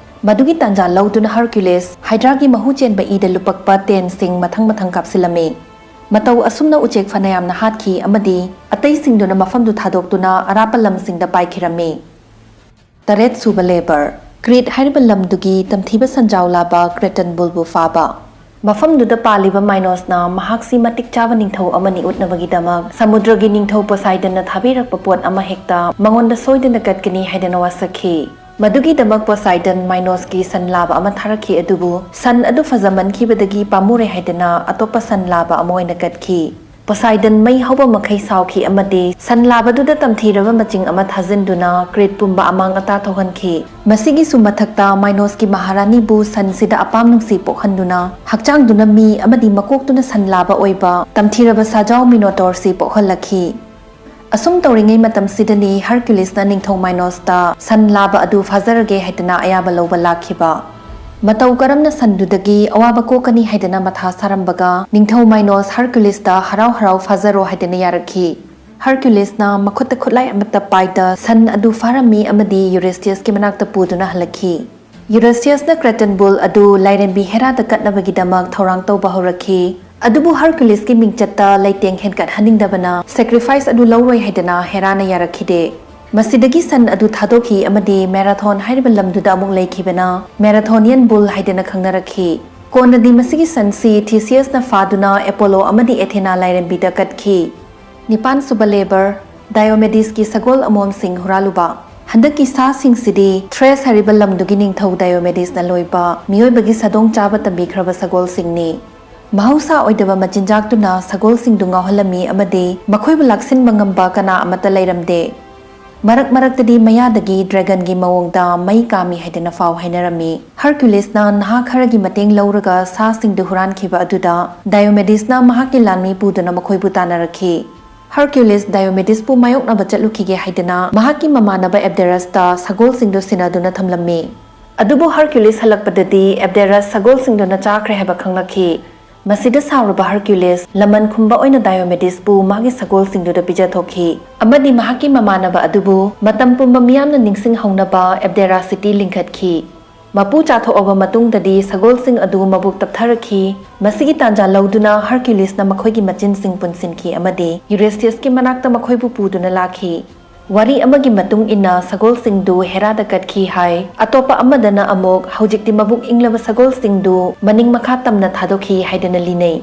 ꯃꯗꯨꯒꯤ ꯇꯥꯟꯖꯥ ꯂꯧꯗꯨꯅ ꯍꯔꯀ꯭ꯌꯨꯂꯤꯁ ꯍꯥꯏꯗ꯭ꯔꯥꯒꯤ ꯃꯍꯨ ꯆꯦꯟꯕ ꯏꯗ ꯂꯨꯄꯛꯄ ꯇꯦꯟꯁꯤꯡ ꯃꯊꯪ ꯃꯊꯪ ꯀꯥꯞꯁꯤꯜꯂꯝꯃꯤ꯫ ꯃꯇꯧ ꯑꯁꯨꯝꯅ ꯎꯆꯦꯛ ꯐꯅꯌꯥꯝꯅ ꯍꯥꯠꯈꯤ ꯑꯃꯗꯤ ꯑꯇꯩꯁꯤꯡꯗꯨꯅ ꯃꯐꯝꯗꯨ ꯊꯥꯗꯣꯛꯇꯨꯅ ꯑꯔꯥꯞꯄ ꯂꯝꯁꯤꯡꯗ ꯄꯥꯏꯈꯤꯔꯝꯃꯤ꯫ ꯇꯔꯦꯠ ꯁꯨꯕ ꯂꯦꯕꯔ꯫ ꯀ꯭ꯔꯤꯠ ꯍꯥꯏꯔꯤꯕ ꯂꯝꯗꯨꯒꯤ ꯇꯝꯊꯤꯕ ꯁꯟꯖꯥꯎ ꯂꯥꯕ ꯀ꯭ꯔꯦꯇꯟ ꯕꯨꯜꯕꯨ ꯐꯥꯕ꯫ ꯃꯐꯝꯗꯨꯗ ꯄꯥꯜꯂꯤꯕ ꯃꯥꯏꯅꯣꯁꯅ ꯃꯍꯥꯛꯁꯤ ꯃꯇꯤꯛ ꯆꯥꯕ ꯅꯤꯡꯊꯧ ꯑꯃꯅꯤ ꯎꯠꯅꯕꯒꯤꯗꯃꯛ ꯁꯃꯨꯗ꯭ꯔꯒꯤ ꯅꯤꯡꯊꯧ ꯄꯣꯁꯥꯏꯗꯟꯅ ꯊꯥꯕꯤꯔꯛꯄ ꯄꯣꯠ ꯑꯃ ꯍꯦꯛꯇ ꯃꯉꯣꯟꯗ ꯁꯣꯏꯗꯅ ꯀꯠꯀꯅꯤ ꯍꯥꯏꯗꯅ ꯋꯥꯁꯛꯈꯤ꯫ ꯃꯗꯨꯒꯤꯗꯃꯛ ꯄꯣꯁꯥꯏꯗꯟ ꯃꯥꯏꯅꯣꯁꯀꯤ ꯁꯟ ꯂꯥꯕ ꯑꯃ ꯊꯥꯔꯛꯈꯤ, ꯑꯗꯨꯕꯨ ꯁꯟ ꯑꯗꯨ ꯐꯖꯃꯟꯈꯤꯕꯗꯒꯤ ꯄꯥꯝꯃꯨꯔꯦ ꯍꯥꯏꯗꯅ ꯑꯇꯣꯞꯄ ꯁꯟ ꯂꯥꯕ ꯑꯃ ꯑꯣꯏꯅ ꯀꯠꯈꯤ꯫ ꯄꯣꯁꯥꯏꯗꯟ ꯃꯩ ꯍꯧꯕ ꯃꯈꯩ ꯁꯥꯎꯈꯤ ꯑꯃꯗꯤ ꯁꯟ ꯂꯥꯕꯗꯨꯗ ꯇꯝꯊꯤꯔꯕ ꯃꯆꯤꯡ ꯑꯃ ꯊꯥꯖꯤꯟꯗꯨꯅ ꯀ꯭ꯔꯤꯠ ꯄꯨꯝꯕ ꯑꯃꯥꯡ ꯑꯇꯥ ꯊꯣꯛꯍꯟꯈꯤ꯫ ꯃꯁꯤꯒꯤꯁꯨ ꯃꯊꯛꯇ ꯃꯥꯏꯅꯣꯁꯀꯤ ꯃꯍꯥꯔꯥꯅꯤꯕꯨ ꯁꯟꯁꯤꯗ ꯑꯄꯥꯝ ꯅꯨꯡꯁꯤ ꯄꯣꯛꯍꯟꯗꯨꯅ ꯍꯛꯆꯥꯡꯗꯨꯅ ꯃꯤ ꯑꯃꯗꯤ ꯃꯀꯣꯛꯇꯨꯅ ꯁꯟ ꯂꯥꯕ ꯑꯣꯏꯕ ꯇꯝꯊꯤꯔꯕ ꯁꯥꯖꯥꯎ ꯃꯤꯅꯣꯇꯣꯔꯁꯤ ꯄꯣꯛꯍꯜꯂꯛꯈꯤ꯫ ꯑꯁꯨꯝ ꯇꯧꯔꯤꯉꯩ ꯃꯇꯝꯁꯤꯗꯅꯤ ꯍꯔꯀ꯭ꯌꯨꯂꯤꯁꯅ ꯅꯤꯡꯊꯧ ꯃꯥꯏꯅꯣꯁꯇ ꯁꯟ ꯂꯥꯕ ꯑꯗꯨ ꯐꯥꯖꯔꯒꯦ ꯍꯥꯏꯗꯅ ꯑꯌꯥꯕ ꯂꯧꯕ ꯂꯥꯛꯈꯤꯕ꯫ ꯃꯇꯧ ꯀꯔꯝꯅ ꯁꯟꯗꯨꯗꯒꯤ ꯑꯋꯥꯕ ꯀꯣꯛꯀꯅꯤ ꯍꯥꯏꯗꯅ ꯃꯊꯥ ꯁꯥꯔꯝꯕꯒ ꯅꯤꯡꯊꯧ ꯃꯥꯏꯅꯣꯁ ꯍꯔꯀ꯭ꯌꯨꯂꯤꯁꯇ ꯍꯔꯥꯎ ꯍꯔꯥꯎ ꯐꯥꯖꯔꯣ ꯍꯥꯏꯗꯅ ꯌꯥꯔꯛꯈꯤ꯫ ꯍꯔꯀ꯭ꯌꯨꯂꯤꯁꯅ ꯃꯈꯨꯠꯇ ꯈꯨꯠꯂꯥꯏ ꯑꯃꯠꯇ ꯄꯥꯏꯗ ꯁꯟ ꯑꯗꯨ ꯐꯥꯔꯝꯃꯤ ꯑꯃꯗꯤ ꯌꯨꯔꯦꯁꯇꯤꯌꯁꯀꯤ ꯃꯅꯥꯛꯇ ꯄꯨꯗꯨꯅ ꯍꯜꯂꯛꯈꯤ꯫ ꯌꯨꯔꯦꯁꯇꯤꯌꯁꯅ ꯀ꯭ꯔꯦꯇꯟ ꯕꯨꯜ ꯑꯗꯨ ꯂꯥꯏꯔꯦꯝꯕꯤ ꯍꯦꯔꯥꯗ ꯀꯠꯅꯕꯒꯤꯗꯃꯛ ꯊꯧꯔꯥꯡ ꯇꯧꯕ ꯍꯧꯔꯛꯈꯤ꯫ ꯑꯗꯨꯕꯨ ꯍꯔꯀ꯭ꯌꯨꯂꯤꯁꯀꯤ ꯃꯤꯡꯆꯠꯇ ꯂꯩꯇꯦꯡ ꯍꯦꯟꯒꯠꯍꯟꯅꯤꯡꯗꯕꯅ ꯁꯦꯀ꯭ꯔꯤꯐꯥꯏꯁ ꯑꯗꯨ ꯂꯧꯔꯣꯏ ꯍꯥꯏꯗꯅ ꯍꯦꯔꯥꯅ ꯌꯥꯔꯛꯈꯤꯗꯦ꯫ ꯃꯁꯤꯗꯒꯤ ꯁꯟ ꯑꯗꯨ ꯊꯥꯗꯣꯛꯈꯤ ꯑꯃꯗꯤ ꯃꯦꯔꯥꯊꯣꯟ ꯍꯥꯏꯔꯤꯕ ꯂꯝꯗꯨꯗ ꯑꯃꯨꯛ ꯂꯩꯈꯤꯕꯅ ꯃꯦꯔꯥꯊꯣꯅꯤꯌꯟ ꯕꯨꯜ ꯍꯥꯏꯗꯅ ꯈꯪꯅꯔꯛꯈꯤ꯫ ꯀꯣꯟꯅꯗꯤ ꯃꯁꯤꯒꯤ ꯁꯟꯁꯤ ꯊꯤꯁꯤꯌꯁꯅ ꯐꯥꯗꯨꯅ ꯑꯦꯄꯣꯂꯣ ꯑꯃꯗꯤ ꯑꯦꯊꯦꯅꯥ ꯂꯥꯏꯔꯦꯝꯕꯤꯗ ꯀꯠꯈꯤ꯫ ꯅꯤꯄꯥꯟ ꯁꯨꯕ ꯂꯦꯕꯔ, ꯗꯥꯏꯑꯣꯃꯦꯗꯤꯁꯀꯤ ꯁꯒꯣꯜ ꯑꯃꯣꯝꯁꯤꯡ ꯍꯨꯔꯥꯜꯂꯨꯕ꯫ ꯍꯟꯗꯛꯀꯤ ꯁꯥꯁꯤꯡꯁꯤꯗꯤ ꯊ꯭ꯔꯦꯁ ꯍꯥꯏꯔꯤꯕ ꯂꯝꯗꯨꯒꯤ ꯅꯤꯡꯊꯧ ꯗꯥꯏꯑꯣꯃꯦꯗꯤꯁꯅ ꯂꯣꯏꯕ ꯃꯤꯑꯣꯏꯕꯒꯤ ꯁꯥꯗꯣꯡ ꯆꯥꯕ ꯇꯝꯕꯤꯈ꯭ꯔꯕ ꯁꯒꯣꯜꯁꯤꯡꯅꯤ꯫ ꯃꯍꯧꯁꯥ ꯑꯣꯏꯗꯕ ꯃꯆꯤꯟꯖꯥꯛꯇꯨꯅ ꯁꯒꯣꯜꯁꯤꯡꯗꯨ ꯉꯥꯎꯍꯜꯂꯝꯃꯤ ꯑꯃꯗꯤ ꯃꯈꯣꯏꯕꯨ ꯂꯥꯛꯁꯤꯟꯕ ꯉꯝꯕ ꯀꯅꯥ ꯑꯃꯠꯇ ꯂꯩꯔꯝꯗꯦ꯫ ꯃꯔꯛ ꯃꯔꯛꯇꯗꯤ ꯃꯌꯥꯗꯒꯤ ꯗ꯭ꯔꯦꯒꯟꯒꯤ ꯃꯑꯣꯡꯗ ꯃꯩ ꯀꯥꯝꯃꯤ ꯍꯥꯏꯗꯅ ꯐꯥꯎ ꯍꯥꯏꯅꯔꯝꯃꯤ꯫ ꯍꯔꯀ꯭ꯌꯨꯂꯤꯁꯅ ꯅꯍꯥ ꯈꯔꯒꯤ ꯃꯇꯦꯡ ꯂꯧꯔꯒ ꯁꯥꯁꯤꯡꯗꯨ ꯍꯨꯔꯥꯟꯈꯤꯕ ꯑꯗꯨꯗ ꯗꯥꯏꯑꯣꯃꯦꯗꯤꯁꯅ ꯃꯍꯥꯛꯀꯤ ꯂꯥꯟꯃꯤ ꯄꯨꯗꯨꯅ ꯃꯈꯣꯏꯕꯨ ꯇꯥꯟꯅꯔꯛꯈꯤ꯫ ꯍꯔꯀ꯭ꯌꯨꯂꯤꯁ ꯗꯥꯏꯑꯣꯃꯦꯗꯤꯁꯄꯨ ꯃꯥꯌꯣꯛꯅꯕ ꯆꯠꯂꯨꯈꯤꯒꯦ ꯍꯥꯏꯗꯅ ꯃꯍꯥꯛꯀꯤ ꯃꯃꯥꯟꯅꯕ ꯑꯦꯕꯗꯦꯔꯁꯇ ꯁꯒꯣꯜꯁꯤꯡꯗꯨ ꯁꯤꯟꯅꯗꯨꯅ ꯊꯝꯂꯝꯃꯤ꯫ ꯑꯗꯨꯕꯨ ꯍꯔꯀ꯭ꯌꯨꯂꯤꯁ ꯍꯜꯂꯛꯄꯗꯗꯤ ꯑꯦꯕꯗꯦꯔꯁ ꯁꯒꯣꯜꯁꯤꯡꯗꯨꯅ ꯆꯥꯈ꯭ꯔꯦ ꯍꯥꯏꯕ ꯈꯪꯂꯛꯈꯤ꯫ ꯃꯁꯤꯗ ꯁꯥꯎꯔꯕ ꯍꯔꯀ꯭ꯌꯨꯂꯤꯁ ꯂꯃꯟ ꯈꯨꯝꯕ ꯑꯣꯏꯅ ꯗꯥꯏꯑꯣꯃꯦꯗꯤꯁꯄꯨ ꯃꯥꯒꯤ ꯁꯒꯣꯜꯁꯤꯡꯗꯨꯗ ꯄꯤꯖꯊꯣꯛꯈꯤ ꯑꯃꯗꯤ ꯃꯍꯥꯛꯀꯤ ꯃꯃꯥꯟꯅꯕ ꯑꯗꯨꯕꯨ ꯃꯇꯝ ꯄꯨꯝꯕ ꯃꯤꯌꯥꯝꯅ ꯅꯤꯡꯁꯤꯡꯍꯧꯅꯕ ꯑꯦꯕꯗꯦꯔꯥ ꯁꯤꯇꯤ ꯂꯤꯡꯈꯠꯈꯤ꯫ ꯃꯄꯨ ꯆꯥꯊꯣꯛꯑꯕ ꯃꯇꯨꯡꯗꯗꯤ ꯁꯒꯣꯜꯁꯤꯡ ꯑꯗꯨ ꯃꯕꯨꯛ ꯇꯞꯊꯔꯛꯈꯤ꯫ ꯃꯁꯤꯒꯤ ꯇꯥꯟꯖꯥ ꯂꯧꯗꯨꯅ ꯍꯔꯀ꯭ꯌꯨꯂꯤꯁꯅ ꯃꯈꯣꯏꯒꯤ ꯃꯆꯤꯟꯁꯤꯡ ꯄꯨꯟꯁꯤꯟꯈꯤ ꯑꯃꯗꯤ ꯌꯨꯔꯤꯁꯊꯤꯌꯁꯀꯤ ꯃꯅꯥꯛꯇ ꯃꯈꯣꯏꯕꯨ ꯄꯨꯗꯨꯅ ꯂꯥꯛꯈꯤ꯫ ꯋꯥꯔꯤ ꯑꯃꯒꯤ ꯃꯇꯨꯡ ꯏꯟꯅ ꯁꯒꯣꯜꯁꯤꯡꯗꯨ ꯍꯦꯔꯥꯗ ꯀꯠꯈꯤ ꯍꯥꯏ꯫ ꯑꯇꯣꯞꯄ ꯑꯃꯗꯅ ꯑꯃꯨꯛ ꯍꯧꯖꯤꯛꯇꯤ ꯃꯕꯨꯛ ꯏꯪꯂꯕ ꯁꯒꯣꯜꯁꯤꯡꯗꯨ ꯃꯅꯤꯡ ꯃꯈꯥ ꯇꯝꯅ ꯊꯥꯗꯣꯛꯈꯤ ꯍꯥꯏꯗꯅ ꯂꯤꯅꯩ꯫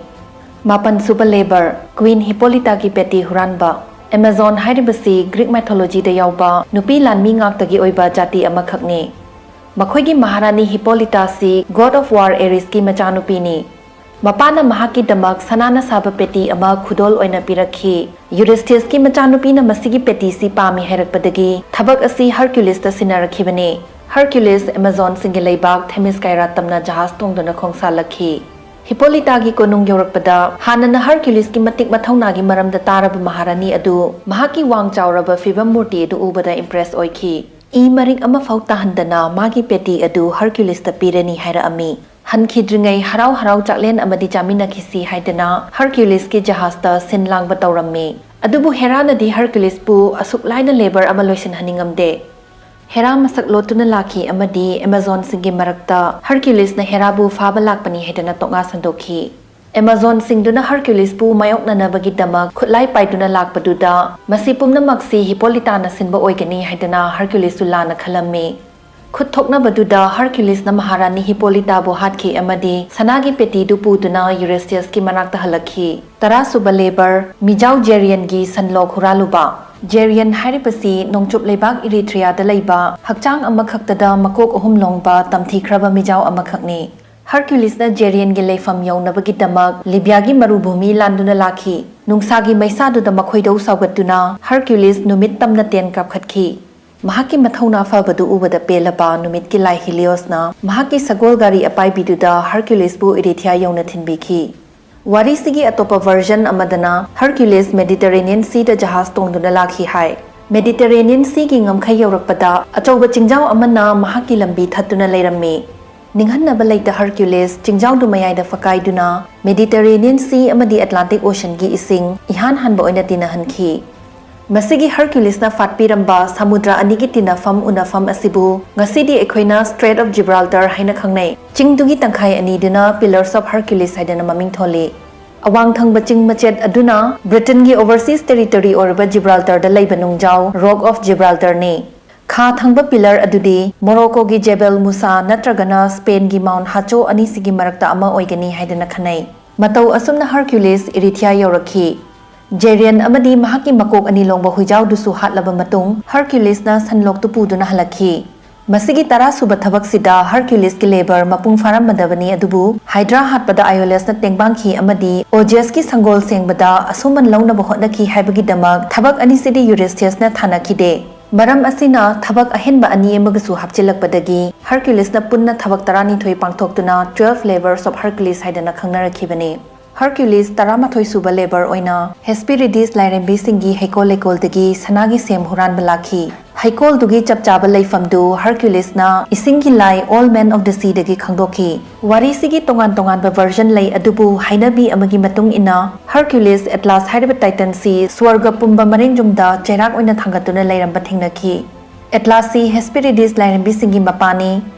ꯃꯥꯄꯟꯁꯨꯕ ꯂꯦꯕꯔ, ꯀ꯭ꯋꯤꯟ ꯍꯤꯄꯣꯂꯤꯇꯥꯒꯤ ꯄꯦꯇꯤ ꯍꯨꯔꯥꯟꯕ꯫ ꯑꯦꯃꯥꯖꯣꯟ ꯍꯥꯏꯔꯤꯕꯁꯤ ꯒ꯭ꯔꯤꯛ ꯃꯥꯏꯊꯣꯂꯣꯖꯤꯗ ꯌꯥꯎꯕ ꯅꯨꯄꯤ ꯂꯥꯟꯃꯤ ꯉꯥꯛꯇꯒꯤ ꯑꯣꯏꯕ ꯖꯥꯇꯤ ꯑꯃꯈꯛꯅꯤ꯫ ꯃꯈꯣꯏꯒꯤ ꯃꯍꯥꯔꯥꯅꯤ ꯍꯤꯄꯣꯂꯤꯇꯥꯁꯤ God of War ꯑꯦꯔꯤꯁꯀꯤ ꯃꯆꯥꯅꯨꯄꯤꯅꯤ꯫ ꯃꯄꯥꯅ ꯃꯍꯥꯛꯀꯤꯗꯃꯛ ꯁꯅꯥꯅ ꯁꯥꯕ ꯄꯦꯇꯤ ꯑꯃ ꯈꯨꯗꯣꯜ ꯑꯣꯏꯅ ꯄꯤꯔꯛꯈꯤ꯫ ꯌꯨꯔꯤꯁꯊꯤꯌꯁꯀꯤ ꯃꯆꯥꯅꯨꯄꯤꯅ ꯃꯁꯤꯒꯤ ꯄꯦꯇꯤꯁꯤ ꯄꯥꯝꯃꯤ ꯍꯥꯏꯔꯛꯄꯗꯒꯤ ꯊꯕꯛ ꯑꯁꯤ ꯍꯔꯀ꯭ꯌꯨꯂꯤꯁꯇ ꯁꯤꯟꯅꯔꯛꯈꯤꯕꯅꯤ꯫ ꯍꯔꯀ꯭ꯌꯨꯂꯤꯁ ꯑꯦꯃꯥꯖꯣꯟꯁꯤꯡꯒꯤ ꯂꯩꯕꯥꯛ ꯊꯦꯃꯤꯁꯀꯥꯏꯔꯥ ꯇꯝꯅ ꯖꯍꯥꯖ ꯇꯣꯡꯗꯨꯅ ꯈꯣꯡꯁꯥꯜꯂꯛꯈꯤ꯫ ꯍꯤꯄꯣꯂꯤꯇꯥꯒꯤ ꯀꯣꯅꯨꯡ ꯌꯧꯔꯛꯄꯗ ꯍꯥꯟꯅꯅ ꯍꯔꯀ꯭ꯌꯨꯂꯤꯁꯀꯤ ꯃꯇꯤꯛ ꯃꯊꯧꯅꯥꯒꯤ ꯃꯔꯝꯗ ꯇꯥꯔꯕ ꯃꯍꯥꯔꯥꯅꯤ ꯑꯗꯨ ꯃꯍꯥꯛꯀꯤ ꯋꯥꯡ ꯆꯥꯎꯔꯕ ꯐꯤꯕꯝ ꯃꯨꯔꯇꯤ ꯑꯗꯨ ꯎꯕꯗ ꯏꯝꯄ꯭ꯔꯦꯁ ꯑꯣꯏꯈꯤ꯫ ꯏ ꯃꯔꯤꯛ ꯑꯃꯐꯥꯎ ꯇꯥꯍꯟꯗꯅ ꯃꯥꯒꯤ ꯄꯦꯇꯤ ꯑꯗꯨ ꯍꯔꯀ꯭ꯌꯨꯂꯤꯁꯇ ꯄꯤꯔꯅꯤ ꯍꯥꯏꯔꯛꯑꯝꯃꯤ꯫ ꯍꯟꯈꯤꯗ꯭ꯔꯤꯉꯩ ꯍꯔꯥꯎ ꯍꯔꯥꯎ ꯆꯥꯛꯂꯦꯟ ꯑꯃꯗꯤ ꯆꯥꯃꯤꯟꯅꯈꯤꯁꯤ ꯍꯥꯏꯗꯅ ꯍꯔꯀ꯭ꯌꯨꯂꯤꯁꯀꯤ ꯖꯍꯥꯖꯇ ꯁꯤꯟ ꯂꯥꯡꯕ ꯇꯧꯔꯝꯃꯤ꯫ ꯑꯗꯨꯕꯨ ꯍꯦꯔꯥꯅꯗꯤ ꯍꯔꯀ꯭ꯌꯨꯂꯤꯁꯄꯨ ꯑꯁꯨꯛ ꯂꯥꯏꯅ ꯂꯦꯕꯔ ꯑꯃ ꯂꯣꯏꯁꯤꯟꯍꯟꯅꯤꯡꯉꯝꯗꯦ꯫ ꯍꯦꯔꯥ ꯃꯁꯛ ꯂꯣꯠꯇꯨꯅ ꯂꯥꯛꯈꯤ ꯑꯃꯗꯤ ꯑꯦꯃꯥꯖꯣꯟꯁꯤꯡꯒꯤ ꯃꯔꯛꯇ ꯍꯔꯀ꯭ꯌꯨꯂꯤꯁꯅ ꯍꯦꯔꯥꯕꯨ ꯐꯥꯕ ꯂꯥꯛꯄꯅꯤ ꯍꯥꯏꯗꯅ ꯇꯣꯛꯉꯥ ꯁꯟꯗꯣꯛꯈꯤ꯫ ꯑꯦꯃꯥꯖꯣꯟꯁꯤꯡꯗꯨꯅ ꯍꯔꯀ꯭ꯌꯨꯂꯤꯁꯄꯨ ꯃꯥꯌꯣꯛꯅꯅꯕꯒꯤꯗꯃꯛ ꯈꯨꯠꯂꯥꯏ ꯄꯥꯏꯗꯨꯅ ꯂꯥꯛꯄꯗꯨꯗ ꯃꯁꯤ ꯄꯨꯝꯅꯃꯛꯁꯤ ꯍꯤꯄꯣꯂꯤꯇꯥꯅ ꯁꯤꯟꯕ ꯑꯣꯏꯒꯅꯤ ꯍꯥꯏꯗꯅ ꯍꯔꯀ꯭ꯌꯨꯂꯤꯁꯁꯨ ꯂꯥꯟꯅ ꯈꯜꯂꯝꯃꯤ꯫ ꯈꯨꯠ ꯊꯣꯛꯅꯕꯗꯨꯗ ꯍꯔꯀ꯭ꯌꯨꯂꯤꯁꯅ ꯃꯍꯥꯔꯥꯅꯤ ꯍꯤꯄꯣꯂꯤꯇꯥꯕꯨ ꯍꯥꯠꯈꯤ ꯑꯃꯗꯤ ꯁꯅꯥꯒꯤ ꯄꯦꯇꯤꯗꯨ ꯄꯨꯗꯨꯅ ꯌꯨꯔꯤꯁꯊꯤꯌꯁꯀꯤ ꯃꯅꯥꯛꯇ ꯍꯜꯂꯛꯈꯤ꯫ ꯇꯔꯥꯁꯨꯕ ꯂꯦꯕꯔ, ꯃꯤꯖꯥꯎ ꯖꯦꯔꯤꯌꯟꯒꯤ ꯁꯟꯂꯣꯛ ꯍꯨꯔꯥꯜꯂꯨꯕ꯫ ꯖꯦꯔꯤꯌꯟ ꯍꯥꯏꯔꯤꯕꯁꯤ ꯅꯣꯡꯆꯨꯞ ꯂꯩꯕꯥꯛ ꯏꯔꯤꯊ꯭ꯔꯤꯌꯥꯗ ꯂꯩꯕ ꯍꯛꯆꯥꯡ ꯑꯃꯈꯛꯇꯗ ꯃꯀꯣꯛ ꯑꯍꯨꯝ ꯂꯣꯡꯕ ꯇꯝꯊꯤꯈ꯭ꯔꯕ ꯃꯤꯖꯥꯎ ꯑꯃꯈꯛꯅꯤ꯫ ꯍꯔꯀ꯭ꯌꯨꯂꯤꯁꯅ ꯖꯦꯔꯤꯌꯟꯒꯤ ꯂꯩꯐꯝ ꯌꯧꯅꯕꯒꯤꯗꯃꯛ ꯂꯤꯕꯤꯌꯥꯒꯤ ꯃꯔꯨꯚꯨꯃꯤ ꯂꯥꯟꯗꯨꯅ ꯂꯥꯛꯈꯤ꯫ ꯅꯨꯡꯁꯥꯒꯤ ꯃꯩꯁꯥꯗꯨꯗ ꯃꯈꯣꯏꯗꯧ ꯁꯥꯎꯒꯠꯇꯨꯅ ꯍꯔꯀ꯭ꯌꯨꯂꯤꯁ ꯅꯨꯃꯤꯠ ꯇꯝꯅ ꯇꯦꯟ ꯀꯥꯞꯈꯠꯈꯤ꯫ ꯃꯍꯥꯛꯀꯤ ꯃꯊꯧꯅꯥ ꯐꯕꯗꯨ ꯎꯕꯗ ꯄꯦꯜꯂꯕ ꯅꯨꯃꯤꯠꯀꯤ ꯂꯥꯏ ꯍꯤꯂꯤꯑꯣꯁꯅ ꯃꯍꯥꯛꯀꯤ ꯁꯒꯣꯜ ꯒꯥꯔꯤ ꯑꯄꯥꯏꯕꯤꯗꯨꯗ ꯍꯔꯀ꯭ꯌꯨꯂꯤꯁꯄꯨ ꯏꯔꯤꯊꯤꯌꯥ ꯌꯧꯅ ꯊꯤꯟꯕꯤꯈꯤ꯫ ꯋꯥꯔꯤꯁꯤꯒꯤ ꯑꯇꯣꯞꯄ ꯚꯔꯖꯟ ꯑꯃꯗꯅ ꯍꯔꯀ꯭ꯌꯨꯂꯤꯁ ꯃꯦꯗꯤꯇꯔꯦꯅꯤꯌꯟ ꯁꯤꯗ ꯖꯍꯥꯖ ꯇꯣꯡꯗꯨꯅ ꯂꯥꯛꯈꯤ ꯍꯥꯏ꯫ ꯃꯦꯗꯤꯇꯔꯦꯅꯤꯌꯟ ꯁꯤꯒꯤ ꯉꯝꯈꯩ ꯌꯧꯔꯛꯄꯗ ꯑꯆꯧꯕ ꯆꯤꯡꯖꯥꯎ ꯑꯃꯅ ꯃꯍꯥꯛꯀꯤ ꯂꯝꯕꯤ ꯊꯠꯇꯨꯅ ꯂꯩꯔꯝꯃꯤ꯫ ꯅꯤꯡꯍꯟꯅꯕ ꯂꯩꯇ ꯍꯔꯀ꯭ꯌꯨꯂꯤꯁ ꯆꯤꯡꯖꯥꯎꯗꯨ ꯃꯌꯥꯏꯗ ꯐꯀꯥꯏꯗꯨꯅ ꯃꯦꯗꯤꯇꯔꯦꯅꯤꯌꯟ ꯁꯤ ꯑꯃꯗꯤ ꯑꯦꯠꯂꯥꯟꯇꯤꯛ ꯑꯣꯁꯟꯒꯤ ꯏꯁꯤꯡ ꯏꯍꯥꯟ ꯍꯥꯟꯕ ꯑꯣꯏꯅ ꯇꯤꯟꯅꯍꯟꯈꯤ꯫ ꯃꯁꯤꯒꯤ ꯍꯔꯀ꯭ꯌꯨꯂꯤꯁꯅ ꯐꯥꯠꯄꯤꯔꯝꯕ ꯁꯃꯨꯗ꯭ꯔ ꯑꯅꯤꯒꯤ ꯇꯤꯟꯅꯐꯝ ꯎꯅꯐꯝ ꯑꯁꯤꯕꯨ ꯉꯁꯤꯗꯤ ꯑꯩꯈꯣꯏꯅ Strait of Gibraltar ꯍꯥꯏꯅ ꯈꯪꯅꯩ꯫ ꯆꯤꯡꯗꯨꯒꯤ ꯇꯪꯈꯥꯏ ꯑꯅꯤꯗꯨꯅ Pillars of Hercules ꯍꯥꯏꯗꯅ ꯃꯃꯤꯡ ꯊꯣꯜꯂꯤ꯫ ꯑꯋꯥꯡ ꯊꯪꯕ ꯆꯤꯡ ꯃꯆꯦꯠ ꯑꯗꯨꯅ ꯕ꯭ꯔꯤꯇꯟꯒꯤ overseas territory ꯑꯣꯏꯔꯤꯕ ꯖꯤꯕ꯭ꯔꯥꯜꯇꯔꯗ ꯂꯩꯕ ꯅꯨꯡꯖꯥꯎ Rock of Gibraltarꯅꯤ꯫ ꯈꯥ ꯊꯪꯕ ꯄꯤꯂꯔ ꯑꯗꯨꯗꯤ ꯃꯣꯔꯣꯀꯣꯒꯤ ꯖꯦꯕꯦꯜ ꯃꯨꯁꯥ ꯅꯠꯇ꯭ꯔꯒꯅ ꯁ꯭ꯄꯦꯟꯒꯤ ꯃꯥꯎꯟ ꯍꯥꯆꯣ ꯑꯅꯤꯁꯤꯒꯤ ꯃꯔꯛꯇ ꯑꯃ ꯑꯣꯏꯒꯅꯤ ꯍꯥꯏꯗꯅ ꯈꯟꯅꯩ꯫ ꯃꯇꯧ ꯑꯁꯨꯝꯅ ꯍꯔꯀ꯭ꯌꯨꯂꯤꯁ ꯏꯔꯤꯊꯤꯌꯥ ꯌꯧꯔꯛꯈꯤ꯫ ꯖꯦꯔꯤꯌꯟ ꯑꯃꯗꯤ ꯃꯍꯥꯛꯀꯤ ꯃꯀꯣꯛ ꯑꯅꯤ ꯂꯣꯡꯕ ꯍꯨꯏꯖꯥꯎꯗꯨꯁꯨ ꯍꯥꯠꯂꯕ ꯃꯇꯨꯡ ꯍꯔꯀ꯭ꯌꯨꯂꯤꯁꯅ ꯁꯟꯂꯣꯛꯇꯨ ꯄꯨꯗꯨꯅ ꯍꯜꯂꯛꯈꯤ꯫ ꯃꯁꯤꯒꯤ ꯇꯔꯥꯁꯨꯕ ꯊꯕꯛꯁꯤꯗ ꯍꯔꯀ꯭ꯌꯨꯂꯤꯁꯀꯤ ꯂꯦꯕꯔ ꯃꯄꯨꯡ ꯐꯥꯔꯝꯃꯗꯕꯅꯤ, ꯑꯗꯨꯕꯨ ꯍꯥꯏꯗ꯭ꯔꯥ ꯍꯥꯠꯄꯗ ꯑꯥꯏꯑꯣꯂꯦꯁꯅ ꯇꯦꯡꯕꯥꯡꯈꯤ ꯑꯃꯗꯤ ꯑꯣꯖꯤꯌꯁꯀꯤ ꯁꯪꯒꯣꯜ ꯁꯦꯡꯕꯗ ꯑꯁꯨꯃꯟ ꯂꯧꯅꯕ ꯍꯣꯠꯅꯈꯤ ꯍꯥꯏꯕꯒꯤꯗꯃꯛ ꯊꯕꯛ ꯑꯅꯤꯁꯤꯗꯤ ꯌꯨꯔꯤꯁꯊꯤꯌꯁꯅ ꯊꯥꯅꯈꯤꯗꯦ꯫ ꯃꯔꯝ ꯑꯁꯤꯅ ꯊꯕꯛ ꯑꯍꯦꯟꯕ ꯑꯅꯤ ꯑꯃꯒꯁꯨ ꯍꯥꯞꯆꯤꯜꯂꯛꯄꯗꯒꯤ ꯍꯔꯀ꯭ꯌꯨꯂꯤꯁꯅ ꯄꯨꯟꯅ ꯊꯕꯛ ꯇꯔꯥꯅꯤꯊꯣꯏ ꯄꯥꯡꯊꯣꯛꯇꯨꯅ Twelve Labours of Hercules ꯍꯥꯏꯗꯅ ꯈꯪꯅꯔꯛꯈꯤꯕꯅꯤ꯫ ꯍꯔꯀ꯭ꯌꯨꯂꯤꯁ ꯇꯔꯥꯃꯥꯊꯣꯏ ꯁꯨꯕ ꯂꯦꯕꯔ ꯑꯣꯏꯅ ꯍꯦꯁꯄꯤꯔꯤꯗꯤꯁ ꯂꯥꯏꯔꯦꯝꯕꯤꯁꯤꯡꯒꯤ ꯍꯩꯀꯣꯜ ꯂꯩꯀꯣꯜꯗꯒꯤ ꯁꯅꯥꯒꯤ ꯁꯦꯝ ꯍꯨꯔꯥꯟꯕ ꯂꯥꯛꯈꯤ꯫ ꯍꯩꯀꯣꯜꯗꯨꯒꯤ ꯆꯞ ꯆꯥꯕ ꯂꯩꯐꯝꯗꯨ ꯍꯔꯀ꯭ꯌꯨꯂꯤꯁꯅ ꯏꯁꯤꯡꯒꯤ ꯂꯥꯏ Old Man of the Seaꯗꯒꯤ ꯈꯪꯗꯣꯛꯈꯤ꯫ ꯋꯥꯔꯤꯁꯤꯒꯤ ꯇꯣꯉꯥꯟ ꯇꯣꯉꯥꯟꯕ version ꯂꯩ, ꯑꯗꯨꯕꯨ ꯍꯥꯏꯅꯕꯤ ꯑꯃꯒꯤ ꯃꯇꯨꯡ ꯏꯟꯅ ꯍꯔꯀ꯭ꯌꯨꯂꯤꯁ ꯑꯦꯇꯂꯥꯁ ꯍꯥꯏꯔꯤꯕ ꯇꯥꯏꯇꯟꯁꯤ ꯁ꯭ꯋꯔꯒ ꯄꯨꯝꯕ ꯃꯔꯦꯡꯖꯨꯝꯗ ꯆꯩꯔꯥꯛ ꯑꯣꯏꯅ ꯊꯥꯡꯒꯠꯇꯨꯅ ꯂꯩꯔꯝꯕ ꯊꯦꯡꯅꯈꯤ꯫ ꯑꯦꯇꯂꯥꯁꯁꯤ ꯍꯦꯁꯄꯤꯔꯤꯗꯤꯁ ꯂꯥꯏꯔꯦꯝꯕꯤꯁꯤꯡꯒꯤ ꯃꯄꯥꯅꯤ꯫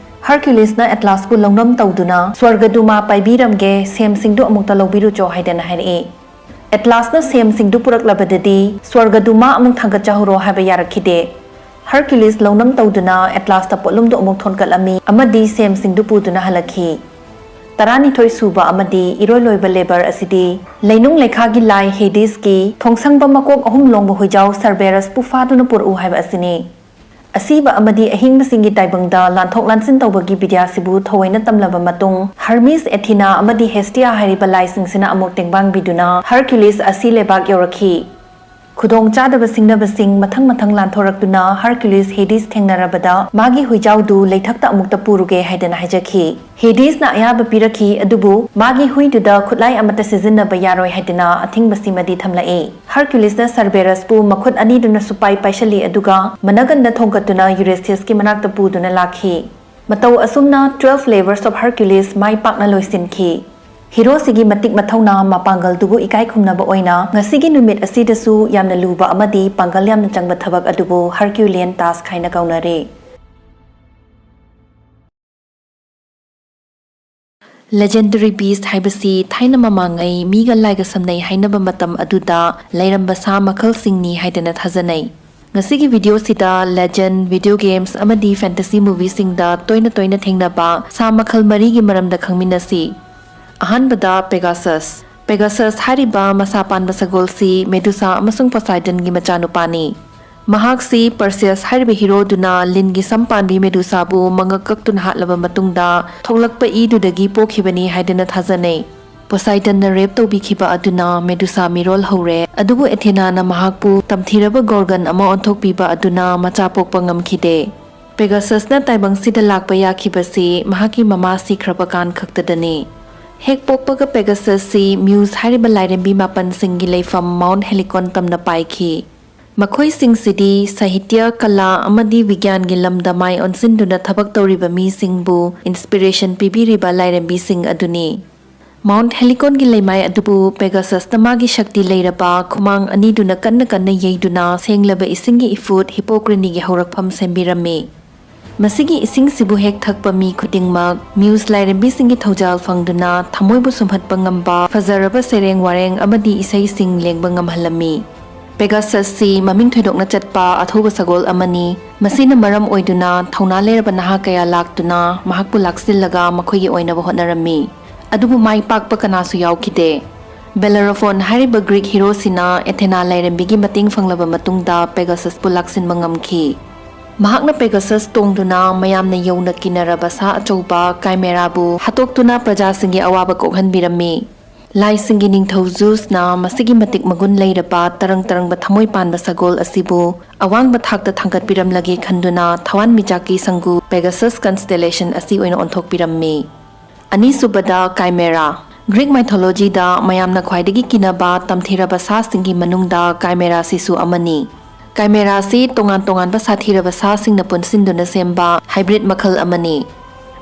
ꯍꯔꯀ꯭ꯌꯨꯂꯤꯁꯅ ꯑꯦꯇꯂꯥꯁꯄꯨ ꯂꯧꯅꯝ ꯇꯧꯗꯨꯅ ꯁ꯭ꯋꯔꯒꯗꯨ ꯃꯥ ꯄꯥꯏꯕꯤꯔꯝꯒꯦ, ꯁꯦꯝꯁꯤꯡꯗꯨ ꯑꯃꯨꯛꯇ ꯂꯧꯕꯤꯔꯨꯆꯣ ꯍꯥꯏꯗꯅ ꯍꯥꯏꯔꯛꯏ꯫ ꯑꯦꯇꯂꯥꯁꯅ ꯁꯦꯝꯁꯤꯡꯗꯨ ꯄꯨꯔꯛꯂꯕꯗꯗꯤ ꯁ꯭ꯋꯔꯒꯗꯨ ꯃꯥ ꯑꯃꯨꯛ ꯊꯥꯡꯒꯠꯆꯍꯧꯔꯣ ꯍꯥꯏꯕ ꯌꯥꯔꯛꯈꯤꯗꯦ꯫ ꯍꯔꯀ꯭ꯌꯨꯂꯤꯁ ꯂꯧꯅꯝ ꯇꯧꯗꯨꯅ ꯑꯦꯇꯂꯥꯁꯇ ꯄꯣꯠꯂꯨꯝꯗꯨ ꯑꯃꯨꯛ ꯊꯣꯟꯀꯠꯂꯝꯃꯤ ꯑꯃꯗꯤ ꯁꯦꯝꯁꯤꯡꯗꯨ ꯄꯨꯗꯨꯅ ꯍꯜꯂꯛꯈꯤ꯫ ꯇꯔꯥꯅꯤꯊꯣꯏ ꯁꯨꯕ ꯑꯃꯗꯤ ꯏꯔꯣꯏ ꯂꯣꯏꯕ ꯂꯦꯕꯔ ꯑꯁꯤꯗꯤ ꯂꯩꯅꯨꯡ ꯂꯩꯈꯥꯒꯤ ꯂꯥꯏ ꯍꯦꯗꯤꯁꯀꯤ ꯊꯣꯡꯁꯪꯕ ꯃꯀꯣꯛ ꯑꯍꯨꯝ ꯂꯣꯡꯕ ꯍꯨꯏꯖꯥꯎ ꯁꯔꯕꯦꯔꯁꯄꯨ ꯐꯥꯗꯨꯅ ꯄꯨꯔꯛꯎ ꯍꯥꯏꯕ ꯑꯁꯤꯅꯤ꯫ ꯑꯁꯤꯕ ꯑꯃꯗꯤ ꯑꯍꯤꯡꯕꯁꯤꯡꯒꯤ ꯇꯥꯏꯕꯪꯗ ꯂꯥꯟꯊꯣꯛ ꯂꯥꯟꯁꯤꯟ ꯇꯧꯕꯒꯤ ꯕꯤꯗ꯭ꯌꯥꯁꯤꯕꯨ ꯊꯑꯣꯏꯅ ꯇꯝꯂꯕ ꯃꯇꯨꯡ, ꯍꯔꯃꯤꯁ, ꯑꯦꯊꯤꯅꯥ ꯑꯃꯗꯤ ꯍꯦꯁꯇꯤꯌꯥ ꯍꯥꯏꯔꯤꯕ ꯂꯥꯏꯁꯤꯡꯁꯤꯅ ꯑꯃꯨꯛ ꯇꯦꯡꯕꯥꯡꯕꯤꯗꯨꯅ ꯍꯔꯀ꯭ꯌꯨꯂꯤꯁ ꯑꯁꯤ ꯂꯩꯕꯥꯛ ꯌꯧꯔꯛꯈꯤ꯫ ꯈꯨꯗꯣꯡꯆꯥꯗꯕ ꯁꯤꯡꯅꯕꯁꯤꯡ ꯃꯊꯪ ꯃꯊꯪ ꯂꯥꯟꯊꯣꯔꯛꯇꯨꯅ ꯍꯔꯀ꯭ꯌꯨꯂꯤꯁ ꯍꯦꯗꯤꯁ ꯊꯦꯡꯅꯔꯕꯗ ꯃꯥꯒꯤ ꯍꯨꯏꯖꯥꯎꯗꯨ ꯂꯩꯊꯛꯇ ꯑꯃꯨꯛꯇ ꯄꯨꯔꯨꯒꯦ ꯍꯥꯏꯗꯅ ꯍꯥꯏꯖꯈꯤ꯫ ꯍꯦꯗꯤꯁꯅ ꯑꯌꯥꯕ ꯄꯤꯔꯛꯈꯤ, ꯑꯗꯨꯕꯨ ꯃꯥꯒꯤ ꯍꯨꯏꯗꯨꯗ ꯈꯨꯠꯂꯥꯏ ꯑꯃꯠꯇ ꯁꯤꯖꯤꯟꯅꯕ ꯌꯥꯔꯣꯏ ꯍꯥꯏꯗꯅ ꯑꯊꯤꯡꯕꯁꯤꯃꯗꯤ ꯊꯝꯂꯛꯏ꯫ ꯍꯔꯀ꯭ꯌꯨꯂꯤꯁꯅ ꯁꯔꯕꯦꯔꯁꯄꯨ ꯃꯈꯨꯠ ꯑꯅꯤꯗꯨꯅ ꯁꯨꯄꯥꯏ ꯄꯥꯏꯁꯜꯂꯤ, ꯑꯗꯨꯒ ꯃꯅꯒꯟꯗ ꯊꯣꯡꯒꯠꯇꯨꯅ ꯌꯨꯔꯤꯁꯊꯤꯌꯁꯀꯤ ꯃꯅꯥꯛꯇ ꯄꯨꯗꯨꯅ ꯂꯥꯛꯈꯤ꯫ ꯃꯇꯧ ꯑꯁꯨꯝꯅ Twelve Labours of Hercules ꯃꯥꯏ ꯄꯥꯛꯅ ꯂꯣꯏꯁꯤꯟꯈꯤ꯫ ꯍꯤꯔꯣꯁꯤꯒꯤ ꯃꯇꯤꯛ ꯃꯊꯧꯅꯥ, ꯃꯄꯥꯡꯒꯜꯗꯨꯕꯨ ꯏꯀꯥꯏ ꯈꯨꯝꯅꯕ ꯑꯣꯏꯅ ꯉꯁꯤꯒꯤ ꯅꯨꯃꯤꯠ ꯑꯁꯤꯗꯁꯨ ꯌꯥꯝꯅ ꯂꯨꯕ ꯑꯃꯗꯤ ꯄꯥꯡꯒꯜ ꯌꯥꯝꯅ ꯆꯪꯕ ꯊꯕꯛ ꯑꯗꯨꯕꯨ Herculean task ꯍꯥꯏꯅ ꯀꯧꯅꯔꯤ꯫ Legendary beast ꯍꯥꯏꯕꯁꯤ ꯊꯥꯏꯅ ꯃꯃꯥꯡꯉꯩ ꯃꯤꯒ ꯂꯥꯏꯒ ꯁꯝꯅꯩ ꯍꯥꯏꯅꯕ ꯃꯇꯝ ꯑꯗꯨꯗ ꯂꯩꯔꯝꯕ ꯁꯥ ꯃꯈꯜꯁꯤꯡꯅꯤ ꯍꯥꯏꯗꯅ ꯊꯥꯖꯅꯩ꯫ ꯉꯁꯤꯒꯤ video ꯁꯤꯗ legend, video games ꯑꯃꯗꯤ fantasy movie ꯁꯤꯡꯗ ꯇꯣꯏꯅ ꯇꯣꯏꯅ ꯊꯦꯡꯅꯕ ꯁꯥ ꯃꯈꯜ ꯃꯔꯤꯒꯤ ꯃꯔꯝꯗ ꯈꯪꯃꯤꯟꯅꯁꯤ꯫ ꯑꯍꯥꯟꯕꯗ Pegasus꯫ Pegasus ꯍꯥꯏꯔꯤꯕ ꯃꯁꯥ ꯄꯥꯟꯕ ꯁꯒꯣꯜꯁꯤ Medusa ꯑꯃꯁꯨꯡ Poseidon ꯒꯤ ꯃꯆꯥꯅꯨꯄꯥꯅꯤ꯫ ꯃꯍꯥꯛꯁꯤ Perseus ꯍꯥꯏꯔꯤꯕ ꯍꯤꯔꯣꯗꯨꯅ ꯂꯤꯟꯒꯤ ꯁꯝ ꯄꯥꯟꯕꯤ Medusa ꯕꯨ ꯃꯉꯛ ꯀꯛꯇꯨꯅ ꯍꯥꯠꯂꯕ ꯃꯇꯨꯡꯗ ꯊꯣꯛꯂꯛꯄ ꯏꯗꯨꯗꯒꯤ ꯄꯣꯛꯈꯤꯕꯅꯤ ꯍꯥꯏꯗꯨꯅ ꯊꯥꯖꯅꯩ꯫ Poseidon ꯅ rape ꯇꯧꯕꯤꯈꯤꯕ ꯑꯗꯨꯅ Medusa ꯃꯤꯔꯣꯜ ꯍꯧꯔꯦ, ꯑꯗꯨꯕꯨ Athena ꯅ ꯃꯍꯥꯛꯄꯨ ꯇꯝꯊꯤꯔꯕ Gorgon ꯑꯃ ꯑꯣꯟꯊꯣꯛꯄꯤꯕ ꯑꯗꯨꯅ ꯃꯆꯥ ꯄꯣꯛꯄ ꯉꯝꯈꯤꯗꯦ꯫ Pegasus ꯅ ꯇꯥꯏꯕꯪꯁꯤꯗ ꯂꯥꯛꯄ ꯌꯥꯈꯤꯕꯁꯤ ꯃꯍꯥꯛꯀꯤ ꯃꯃꯥ ꯁꯤꯈ꯭ꯔꯕ ꯀꯥꯟ ꯈꯛꯇꯗꯅꯤ꯫ ꯍꯦꯛ ꯄꯣꯛꯄꯒ Pegasus ꯁꯤ Muse ꯍꯥꯏꯔꯤꯕ ꯂꯥꯏꯔꯦꯝꯕꯤ ꯃꯥꯄꯟꯁꯤꯡꯒꯤ ꯂꯩꯐꯝ Mount Helicon ꯇꯝꯅ ꯄꯥꯏꯈꯤ꯫ ꯃꯈꯣꯏꯁꯤꯡꯁꯤꯗꯤ ꯁꯥꯍꯤꯇ꯭ꯌ, ꯀꯂꯥ ꯑꯃꯗꯤ ꯕꯤꯒ꯭ꯌꯥꯟꯒꯤ ꯂꯝꯗ ꯃꯥꯏ ꯑꯣꯟꯁꯤꯟꯗꯨꯅ ꯊꯕꯛ ꯇꯧꯔꯤꯕ ꯃꯤꯁꯤꯡꯕꯨ inspiration ꯄꯤꯕꯤꯔꯤꯕ ꯂꯥꯏꯔꯦꯝꯕꯤꯁꯤꯡ ꯑꯗꯨꯅꯤ꯫ Mount Helicon ꯒꯤ ꯂꯩꯃꯥꯏ ꯑꯗꯨꯕꯨ Pegasus ꯅ ꯃꯥꯒꯤ ꯁꯛꯇꯤ ꯂꯩꯔꯕ ꯈꯨꯃꯥꯡ ꯑꯅꯤꯗꯨꯅ ꯀꯟꯅ ꯀꯟꯅ ꯌꯩꯗꯨꯅ ꯁꯦꯡꯂꯕ ꯏꯁꯤꯡꯒꯤ ꯏꯐꯨꯠ Hippocrene ꯒꯤ ꯍꯧꯔꯛꯐꯝ ꯁꯦꯝꯕꯤꯔꯝꯃꯤ꯫ ꯃꯁꯤꯒꯤ ꯏꯁꯤꯡꯁꯤꯕꯨ ꯍꯦꯛ ꯊꯛꯄ ꯃꯤ ꯈꯨꯗꯤꯡꯃꯛ Muse ꯂꯥꯏꯔꯦꯝꯕꯤꯁꯤꯡꯒꯤ ꯊꯧꯖꯥꯜ ꯐꯪꯗꯨꯅ ꯊꯃꯣꯏꯕꯨ ꯁꯨꯝꯍꯠꯄ ꯉꯝꯕ ꯐꯖꯔꯕ ꯁꯩꯔꯦꯡ ꯋꯥꯔꯦꯡ ꯑꯃꯗꯤ ꯏꯁꯩꯁꯤꯡ ꯂꯦꯡꯕ ꯉꯝꯍꯜꯂꯝꯃꯤ꯫ Pegasus ꯁꯤ ꯃꯃꯤꯡ ꯊꯣꯏꯗꯣꯛꯅ ꯆꯠꯄ ꯑꯊꯧꯕ ꯁꯒꯣꯜ ꯑꯃꯅꯤ꯫ ꯃꯁꯤꯅ ꯃꯔꯝ ꯑꯣꯏꯗꯨꯅ ꯊꯧꯅꯥ ꯂꯩꯔꯕ ꯅꯍꯥ ꯀꯌꯥ ꯂꯥꯛꯇꯨꯅ ꯃꯍꯥꯛꯄꯨ ꯂꯥꯛꯁꯤꯜꯂꯒ ꯃꯈꯣꯏꯒꯤ ꯑꯣꯏꯅꯕ ꯍꯣꯠꯅꯔꯝꯃꯤ꯫ ꯑꯗꯨꯕꯨ ꯃꯥꯏ ꯄꯥꯛꯄ ꯀꯅꯥꯁꯨ ꯌꯥꯎꯈꯤꯗꯦ꯫ Bellerophon ꯍꯥꯏꯔꯤꯕ Greek ꯍꯤꯔꯣꯁꯤꯅ Athena ꯂꯥꯏꯔꯦꯝꯕꯤꯒꯤ ꯃꯇꯦꯡ ꯐꯪꯂꯕ ꯃꯇꯨꯡꯗ Pegasus ꯄꯨ ꯂꯥꯛꯁꯤꯟꯕ ꯉꯝꯈꯤ꯫ ꯃꯍꯥꯛꯅ Pegasus ꯇꯣꯡꯗꯨꯅ ꯃꯌꯥꯝꯅ ꯌꯧꯅ ꯀꯤꯅꯔꯕ ꯁꯥ ꯑꯆꯧꯕ Chimera ꯕꯨ ꯍꯥꯠꯇꯣꯛꯇꯨꯅ ꯄ꯭ꯔꯖꯥꯁꯤꯡꯒꯤ ꯑꯋꯥꯕ ꯀꯣꯛꯍꯟꯕꯤꯔꯝꯃꯤ꯫ ꯂꯥꯏꯁꯤꯡꯒꯤ ꯅꯤꯡꯊꯧ Zeus ꯅ ꯃꯁꯤꯒꯤ ꯃꯇꯤꯛ ꯃꯒꯨꯟ ꯂꯩꯔꯕ ꯇꯔꯪ ꯇꯔꯪꯕ ꯊꯃꯣꯏ ꯄꯥꯟꯕ ꯁꯒꯣꯜ ꯑꯁꯤꯕꯨ ꯑꯋꯥꯡꯕ ꯊꯥꯛꯇ ꯊꯥꯡꯒꯠꯄꯤꯔꯝꯂꯒꯦ ꯈꯟꯗꯨꯅ ꯊꯋꯥꯟꯃꯤꯆꯥꯛꯀꯤ ꯁꯪꯒꯨ Pegasus constellation ꯑꯁꯤ ꯑꯣꯏꯅ ꯑꯣꯟꯊꯣꯛꯄꯤꯔꯝꯃꯤ꯫ ꯑꯅꯤꯁꯨꯕꯗ Chimera꯫ Greek mythology ꯗ ꯃꯌꯥꯝꯅ ꯈ꯭ꯋꯥꯏꯗꯒꯤ ꯀꯤꯅꯕ ꯇꯝꯊꯤꯔꯕ ꯁꯥꯁꯤꯡꯒꯤ ꯃꯅꯨꯡꯗ Chimera ꯁꯤꯁꯨ ꯑꯃꯅꯤ꯫ Chimera ꯁꯤ ꯇꯣꯉꯥꯟ ꯇꯣꯉꯥꯟꯕ ꯁꯥꯊꯤꯔꯕ ꯁꯥꯁꯤꯡꯅ ꯄꯨꯟꯁꯤꯟꯗꯨꯅ ꯁꯦꯝꯕ hybrid ꯃꯈꯜ ꯑꯃꯅꯤ꯫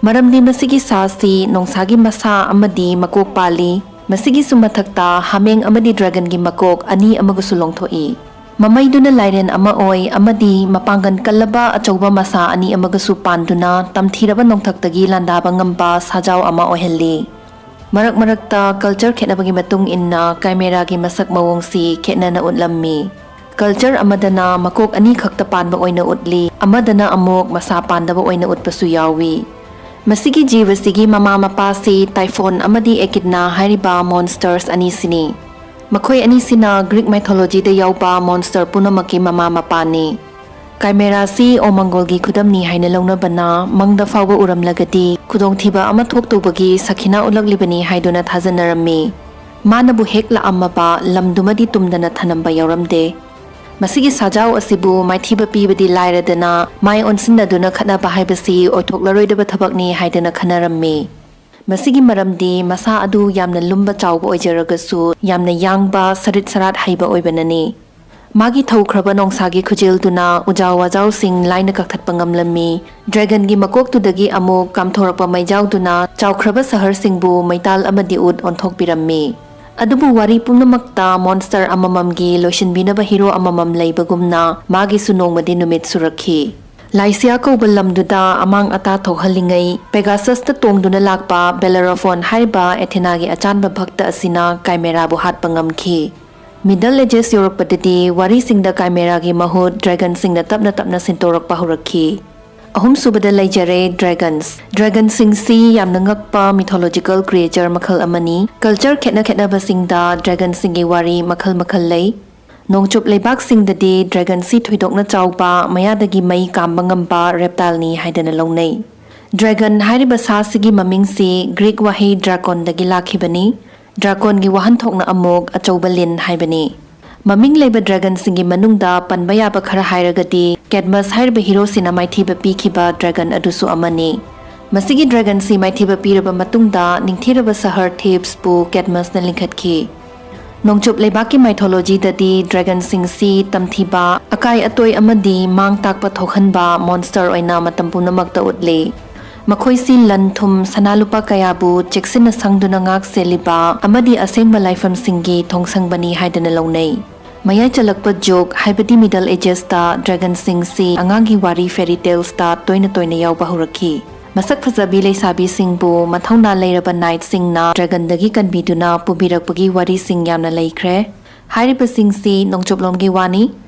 ꯃꯔꯝꯗꯤ ꯃꯁꯤꯒꯤ ꯁꯥꯁꯤ ꯅꯣꯡꯁꯥꯒꯤ ꯃꯁꯥ ꯑꯃꯗꯤ ꯃꯀꯣꯛ ꯄꯥꯜꯂꯤ꯫ ꯃꯁꯤꯒꯤꯁꯨ ꯃꯊꯛꯇ ꯍꯥꯃꯦꯡ ꯑꯃꯗꯤ ꯗ꯭ꯔꯦꯒꯟꯒꯤ ꯃꯀꯣꯛ ꯑꯅꯤ ꯑꯃꯒꯁꯨ ꯂꯣꯡꯊꯣꯛꯏ꯫ ꯃꯃꯩꯗꯨꯅ ꯂꯥꯏꯔꯦꯟ ꯑꯃ ꯑꯣꯏ ꯑꯃꯗꯤ ꯃꯄꯥꯡꯒꯜ ꯀꯜꯂꯕ ꯑꯆꯧꯕ ꯃꯁꯥ ꯑꯅꯤ ꯑꯃꯒꯁꯨ ꯄꯥꯟꯗꯨꯅ ꯇꯝꯊꯤꯔꯕ ꯅꯣꯡꯊꯛꯇꯒꯤ ꯂꯥꯟꯗꯥꯕ ꯉꯝꯕ ꯁꯥꯖꯥꯎ ꯑꯃ ꯑꯣꯏꯍꯜꯂꯤ꯫ ꯃꯔꯛ ꯃꯔꯛꯇ ꯀꯜꯆꯔ ꯈꯦꯠꯅꯕꯒꯤ ꯃꯇꯨꯡ ꯏꯟꯅ ꯀꯥꯏꯃꯦꯔꯥꯒꯤ ꯃꯁꯛ ꯃꯑꯣꯡꯁꯤ ꯈꯦꯠꯅꯅ ꯎꯠꯂꯝꯃꯤ꯫ ꯀꯜꯆꯔ ꯑꯃꯗꯅ ꯃꯀꯣꯛ ꯑꯅꯤ ꯈꯛꯇ ꯄꯥꯟꯕ ꯑꯣꯏꯅ ꯎꯠꯂꯤ, ꯑꯃꯗꯅ ꯑꯃꯨꯛ ꯃꯁꯥ ꯄꯥꯟꯗꯕ ꯑꯣꯏꯅ ꯎꯠꯄꯁꯨ ꯌꯥꯎꯏ꯫ ꯃꯁꯤꯒꯤ ꯖꯤꯕꯁꯤꯒꯤ ꯃꯃꯥ ꯃꯄꯥꯁꯤ ꯇꯥꯏꯐꯣꯟ ꯑꯃꯗꯤ ꯑꯦꯀꯤꯗꯅꯥ ꯍꯥꯏꯔꯤꯕ ꯃꯣꯟꯁꯇꯔꯁ ꯑꯅꯤꯁꯤꯅꯤ꯫ ꯃꯈꯣꯏ ꯑꯅꯤꯁꯤꯅ ꯒ꯭ꯔꯤꯛ ꯃꯥꯏꯊꯣꯂꯣꯖꯤꯗ ꯌꯥꯎꯕ ꯃꯣꯟꯁꯇꯔ ꯄꯨꯝꯅꯃꯛꯀꯤ ꯃꯃꯥ ꯃꯄꯥꯅꯤ꯫ ꯀꯥꯏꯃꯦꯔꯥꯁꯤ ꯑꯣꯃꯪꯒꯣꯜꯒꯤ ꯈꯨꯗꯝꯅꯤ ꯍꯥꯏꯅ ꯂꯧꯅꯕꯅ ꯃꯪꯗ ꯐꯥꯎꯕ ꯎꯔꯝꯂꯒꯗꯤ ꯈꯨꯗꯣꯡꯊꯤꯕ ꯑꯃ ꯊꯣꯛꯇꯧꯕꯒꯤ ꯁꯥꯈꯤꯅꯥ ꯎꯠꯂꯛꯂꯤꯕꯅꯤ ꯍꯥꯏꯗꯨꯅ ꯊꯥꯖꯅꯔꯝꯃꯤ꯫ ꯃꯥꯅꯕꯨ ꯍꯦꯛ ꯂꯥꯛꯑꯝꯃꯕ ꯂꯝꯗꯨꯃꯗꯤ ꯇꯨꯝꯗꯅ ꯊꯅꯝꯕ ꯌꯥꯎꯔꯝꯗꯦ꯫ ꯃꯁꯤꯒꯤ ꯁꯥꯖꯥꯎ ꯑꯁꯤꯕꯨ ꯃꯥꯏꯊꯤꯕ ꯄꯤꯕꯗꯤ ꯂꯥꯏꯔꯗꯅ ꯃꯥꯏ ꯑꯣꯟꯁꯤꯟꯅꯗꯨꯅ ꯈꯠꯅꯕ ꯍꯥꯏꯕꯁꯤ ꯑꯣꯏꯊꯣꯛꯂꯔꯣꯏꯗꯕ ꯊꯕꯛꯅꯤ ꯍꯥꯏꯗꯅ ꯈꯟꯅꯔꯝꯃꯤ꯫ ꯃꯁꯤꯒꯤ ꯃꯔꯝꯗꯤ ꯃꯁꯥ ꯑꯗꯨ ꯌꯥꯝꯅ ꯂꯨꯝꯕ ꯆꯥꯎꯕ ꯑꯣꯏꯖꯔꯒꯁꯨ ꯌꯥꯝꯅ ꯌꯥꯡꯕ, ꯁꯔꯤꯠ ꯁꯔꯥꯠ ꯍꯩꯕ ꯑꯣꯏꯕꯅꯅꯤ꯫ ꯃꯥꯒꯤ ꯊꯧꯈ꯭ꯔꯕ ꯅꯣꯡꯁꯥꯒꯤ ꯈꯨꯖꯦꯜꯗꯨꯅ ꯎꯖꯥꯎ ꯋꯥꯖꯥꯎꯁꯤꯡ ꯂꯥꯏꯅ ꯀꯛꯊꯠꯄ ꯉꯝꯂꯝꯃꯤ꯫ ꯗ꯭ꯔꯦꯒꯟꯒꯤ ꯃꯀꯣꯛꯇꯨꯗꯒꯤ ꯑꯃꯨꯛ ꯀꯥꯝꯊꯣꯔꯛꯄ ꯃꯩꯖꯥꯎꯗꯨꯅ ꯆꯥꯎꯈ꯭ꯔꯕ ꯁꯍꯔꯁꯤꯡꯕꯨ ꯃꯩꯇꯥꯜ ꯑꯃꯗꯤ ꯎꯠ ꯑꯣꯟꯊꯣꯛꯄꯤꯔꯝꯃꯤ꯫ ꯑꯗꯨꯕꯨ ꯋꯥꯔꯤ ꯄꯨꯝꯅꯃꯛꯇ ꯃꯣꯟꯁꯇꯔ ꯑꯃꯃꯝꯒꯤ ꯂꯣꯏꯁꯤꯟꯕꯤꯅꯕ ꯍꯤꯔꯣ ꯑꯃꯃꯝ ꯂꯩꯕꯒꯨꯝꯅ ꯃꯥꯒꯤꯁꯨ ꯅꯣꯡꯃꯗꯤ ꯅꯨꯃꯤꯠ ꯁꯨꯔꯛꯈꯤ꯫ ꯂꯥꯏꯁꯤꯌꯥ ꯀꯧꯕ ꯂꯝꯗꯨꯗ ꯑꯃꯥꯡ ꯑꯇꯥ ꯊꯣꯛꯍꯜꯂꯤꯉꯩ ꯄꯦꯒꯥꯁꯁꯇ ꯇꯣꯡꯗꯨꯅ ꯂꯥꯛꯄ ꯕꯦꯂꯔꯣꯐꯣꯟ ꯍꯥꯏꯔꯤꯕ ꯑꯦꯊꯦꯅꯥꯒꯤ ꯑꯆꯥꯟꯕ ꯚꯛꯇ ꯑꯁꯤꯅ ꯀꯥꯏꯃꯦꯔꯥꯕꯨ ꯍꯥꯠꯄ ꯉꯝꯈꯤ꯫ ꯃꯤꯗꯜ ꯑꯦꯖꯦꯁ ꯌꯧꯔꯛꯄꯗꯗꯤ ꯋꯥꯔꯤꯁꯤꯡꯗ ꯀꯥꯏꯃꯦꯔꯥꯒꯤ ꯃꯍꯨꯠ ꯗ꯭ꯔꯦꯒꯟꯁꯤꯡꯅ ꯇꯞꯅ ꯇꯞꯅ ꯁꯤꯟꯇꯣꯔꯛꯄ ꯍꯧꯔꯛꯈꯤ꯫ ꯑꯍꯨꯝꯁꯨꯕꯗ ꯂꯩꯖꯔꯦ ꯗ꯭ꯔꯦꯒꯟꯁ꯫ ꯗ꯭ꯔꯦꯒꯟꯁꯤꯡꯁꯤ ꯌꯥꯝꯅ ꯉꯛꯄ ꯃꯤꯊꯣꯂꯣꯖꯤꯀꯦꯜ ꯀ꯭ꯔꯤꯌꯦꯆꯔ ꯃꯈꯜ ꯑꯃꯅꯤ꯫ ꯀꯜꯆꯔ ꯈꯦꯠꯅ ꯈꯦꯠꯅꯕꯁꯤꯡꯗ ꯗ꯭ꯔꯦꯒꯟꯁꯤꯡꯒꯤ ꯋꯥꯔꯤ ꯃꯈꯜ ꯃꯈꯜ ꯂꯩ꯫ ꯅꯣꯡꯆꯨꯞ ꯂꯩꯕꯥꯛꯁꯤꯡꯗꯗꯤ ꯗ꯭ꯔꯦꯒꯟꯁꯤ ꯊꯣꯏꯗꯣꯛꯅ ꯆꯥꯎꯕ, ꯃꯌꯥꯗꯒꯤ ꯃꯩ ꯀꯥꯝꯕ ꯉꯝꯕ ꯔꯦꯞꯇꯥꯏꯜꯅꯤ ꯍꯥꯏꯗꯅ ꯂꯧꯅꯩ꯫ ꯗ꯭ꯔꯦꯒꯟ ꯍꯥꯏꯔꯤꯕ ꯁꯥꯁꯤꯒꯤ ꯃꯃꯤꯡꯁꯤ ꯒ꯭ꯔꯤꯛ ꯋꯥꯍꯩ ꯗ꯭ꯔꯥꯀꯣꯟꯗꯒꯤ ꯂꯥꯛꯈꯤꯕꯅꯤ꯫ ꯗ꯭ꯔꯥꯀꯣꯟꯒꯤ ꯋꯥꯍꯟꯊꯣꯛꯅ ꯑꯃꯨꯛ ꯑꯆꯧꯕ ꯂꯤꯟ ꯍꯥꯏꯕꯅꯤ꯫ ꯃꯃꯤꯡ ꯂꯩꯕ ꯗ꯭ꯔꯦꯒꯟꯁꯤꯡꯒꯤ ꯃꯅꯨꯡꯗ ꯄꯟꯕ ꯌꯥꯕ ꯈꯔ ꯍꯥꯏꯔꯒꯗꯤ, ꯀꯦꯗꯃꯁ ꯍꯥꯏꯔꯤꯕ ꯍꯤꯔꯣꯁꯤꯅ ꯃꯥꯏꯊꯤꯕ ꯄꯤꯈꯤꯕ ꯗ꯭ꯔꯦꯒꯟ ꯑꯗꯨꯁꯨ ꯑꯃꯅꯤ꯫ ꯃꯁꯤꯒꯤ ꯗ꯭ꯔꯦꯒꯟꯁꯤ ꯃꯥꯏꯊꯤꯕ ꯄꯤꯔꯕ ꯃꯇꯨꯡꯗ ꯅꯤꯡꯊꯤꯔꯕ ꯁꯍꯔ ꯊꯦꯕꯁꯄꯨ ꯀꯦꯗꯃꯁꯅ ꯂꯤꯡꯈꯠꯈꯤ꯫ ꯅꯣꯡꯆꯨꯞ ꯂꯩꯕꯥꯛꯀꯤ ꯃꯥꯏꯊꯣꯂꯣꯖꯤꯗꯗꯤ ꯗ꯭ꯔꯦꯒꯟꯁꯤꯡꯁꯤ ꯇꯝꯊꯤꯕ, ꯑꯀꯥꯏ ꯑꯇꯣꯏ ꯑꯃꯗꯤ ꯃꯥꯡ ꯇꯥꯛꯄ ꯊꯣꯛꯍꯟꯕ ꯃꯣꯟꯁꯇꯔ ꯑꯣꯏꯅ ꯃꯇꯝ ꯄꯨꯝꯅꯃꯛꯇ ꯎꯠꯂꯤ꯫ ꯃꯈꯣꯏꯁꯤ ꯂꯟ ꯊꯨꯝ, ꯁꯅꯥ ꯂꯨꯄꯥ ꯀꯌꯥꯕꯨ ꯆꯦꯛꯁꯤꯟꯅ ꯁꯪꯗꯨꯅ ꯉꯥꯛ ꯁꯦꯜꯂꯤꯕ ꯑꯃꯗꯤ ꯑꯁꯦꯡꯕ ꯂꯥꯏꯐꯝꯁꯤꯡꯒꯤ ꯊꯣꯡꯁꯪꯕꯅꯤ ꯍꯥꯏꯗꯅ ꯂꯧꯅꯩ꯫ ꯃꯌꯥꯏ ꯆꯜꯂꯛꯄ ꯖꯨꯒ, ꯍꯥꯏꯕꯗꯤ Middle Ages ꯇ, ꯗ꯭ꯔꯦꯒꯟꯁꯤꯡꯁꯤ ꯑꯉꯥꯡꯒꯤ ꯋꯥꯔꯤ, fairy tales ꯇ ꯇꯣꯏꯅ ꯇꯣꯏꯅ ꯌꯥꯎꯕ ꯍꯧꯔꯛꯈꯤ꯫ ꯃꯁꯛ ꯐꯖꯕꯤ ꯂꯩꯁꯥꯕꯤꯁꯤꯡꯕꯨ ꯃꯊꯧꯅꯥ ꯂꯩꯔꯕ ꯅꯥꯏꯠꯁꯤꯡꯅ ꯗ꯭ꯔꯦꯒꯟꯗꯒꯤ ꯀꯟꯕꯤꯗꯨꯅ ꯄꯨꯕꯤꯔꯛꯄꯒꯤ ꯋꯥꯔꯤꯁꯤꯡ ꯌꯥꯝꯅ ꯂꯩꯈ꯭ꯔꯦ꯫ ꯍꯥꯏꯔꯤꯕꯁꯤꯡꯁꯤ ꯅꯣꯡꯆꯨꯞꯂꯣꯝꯒꯤ ꯋꯥꯅꯤ꯫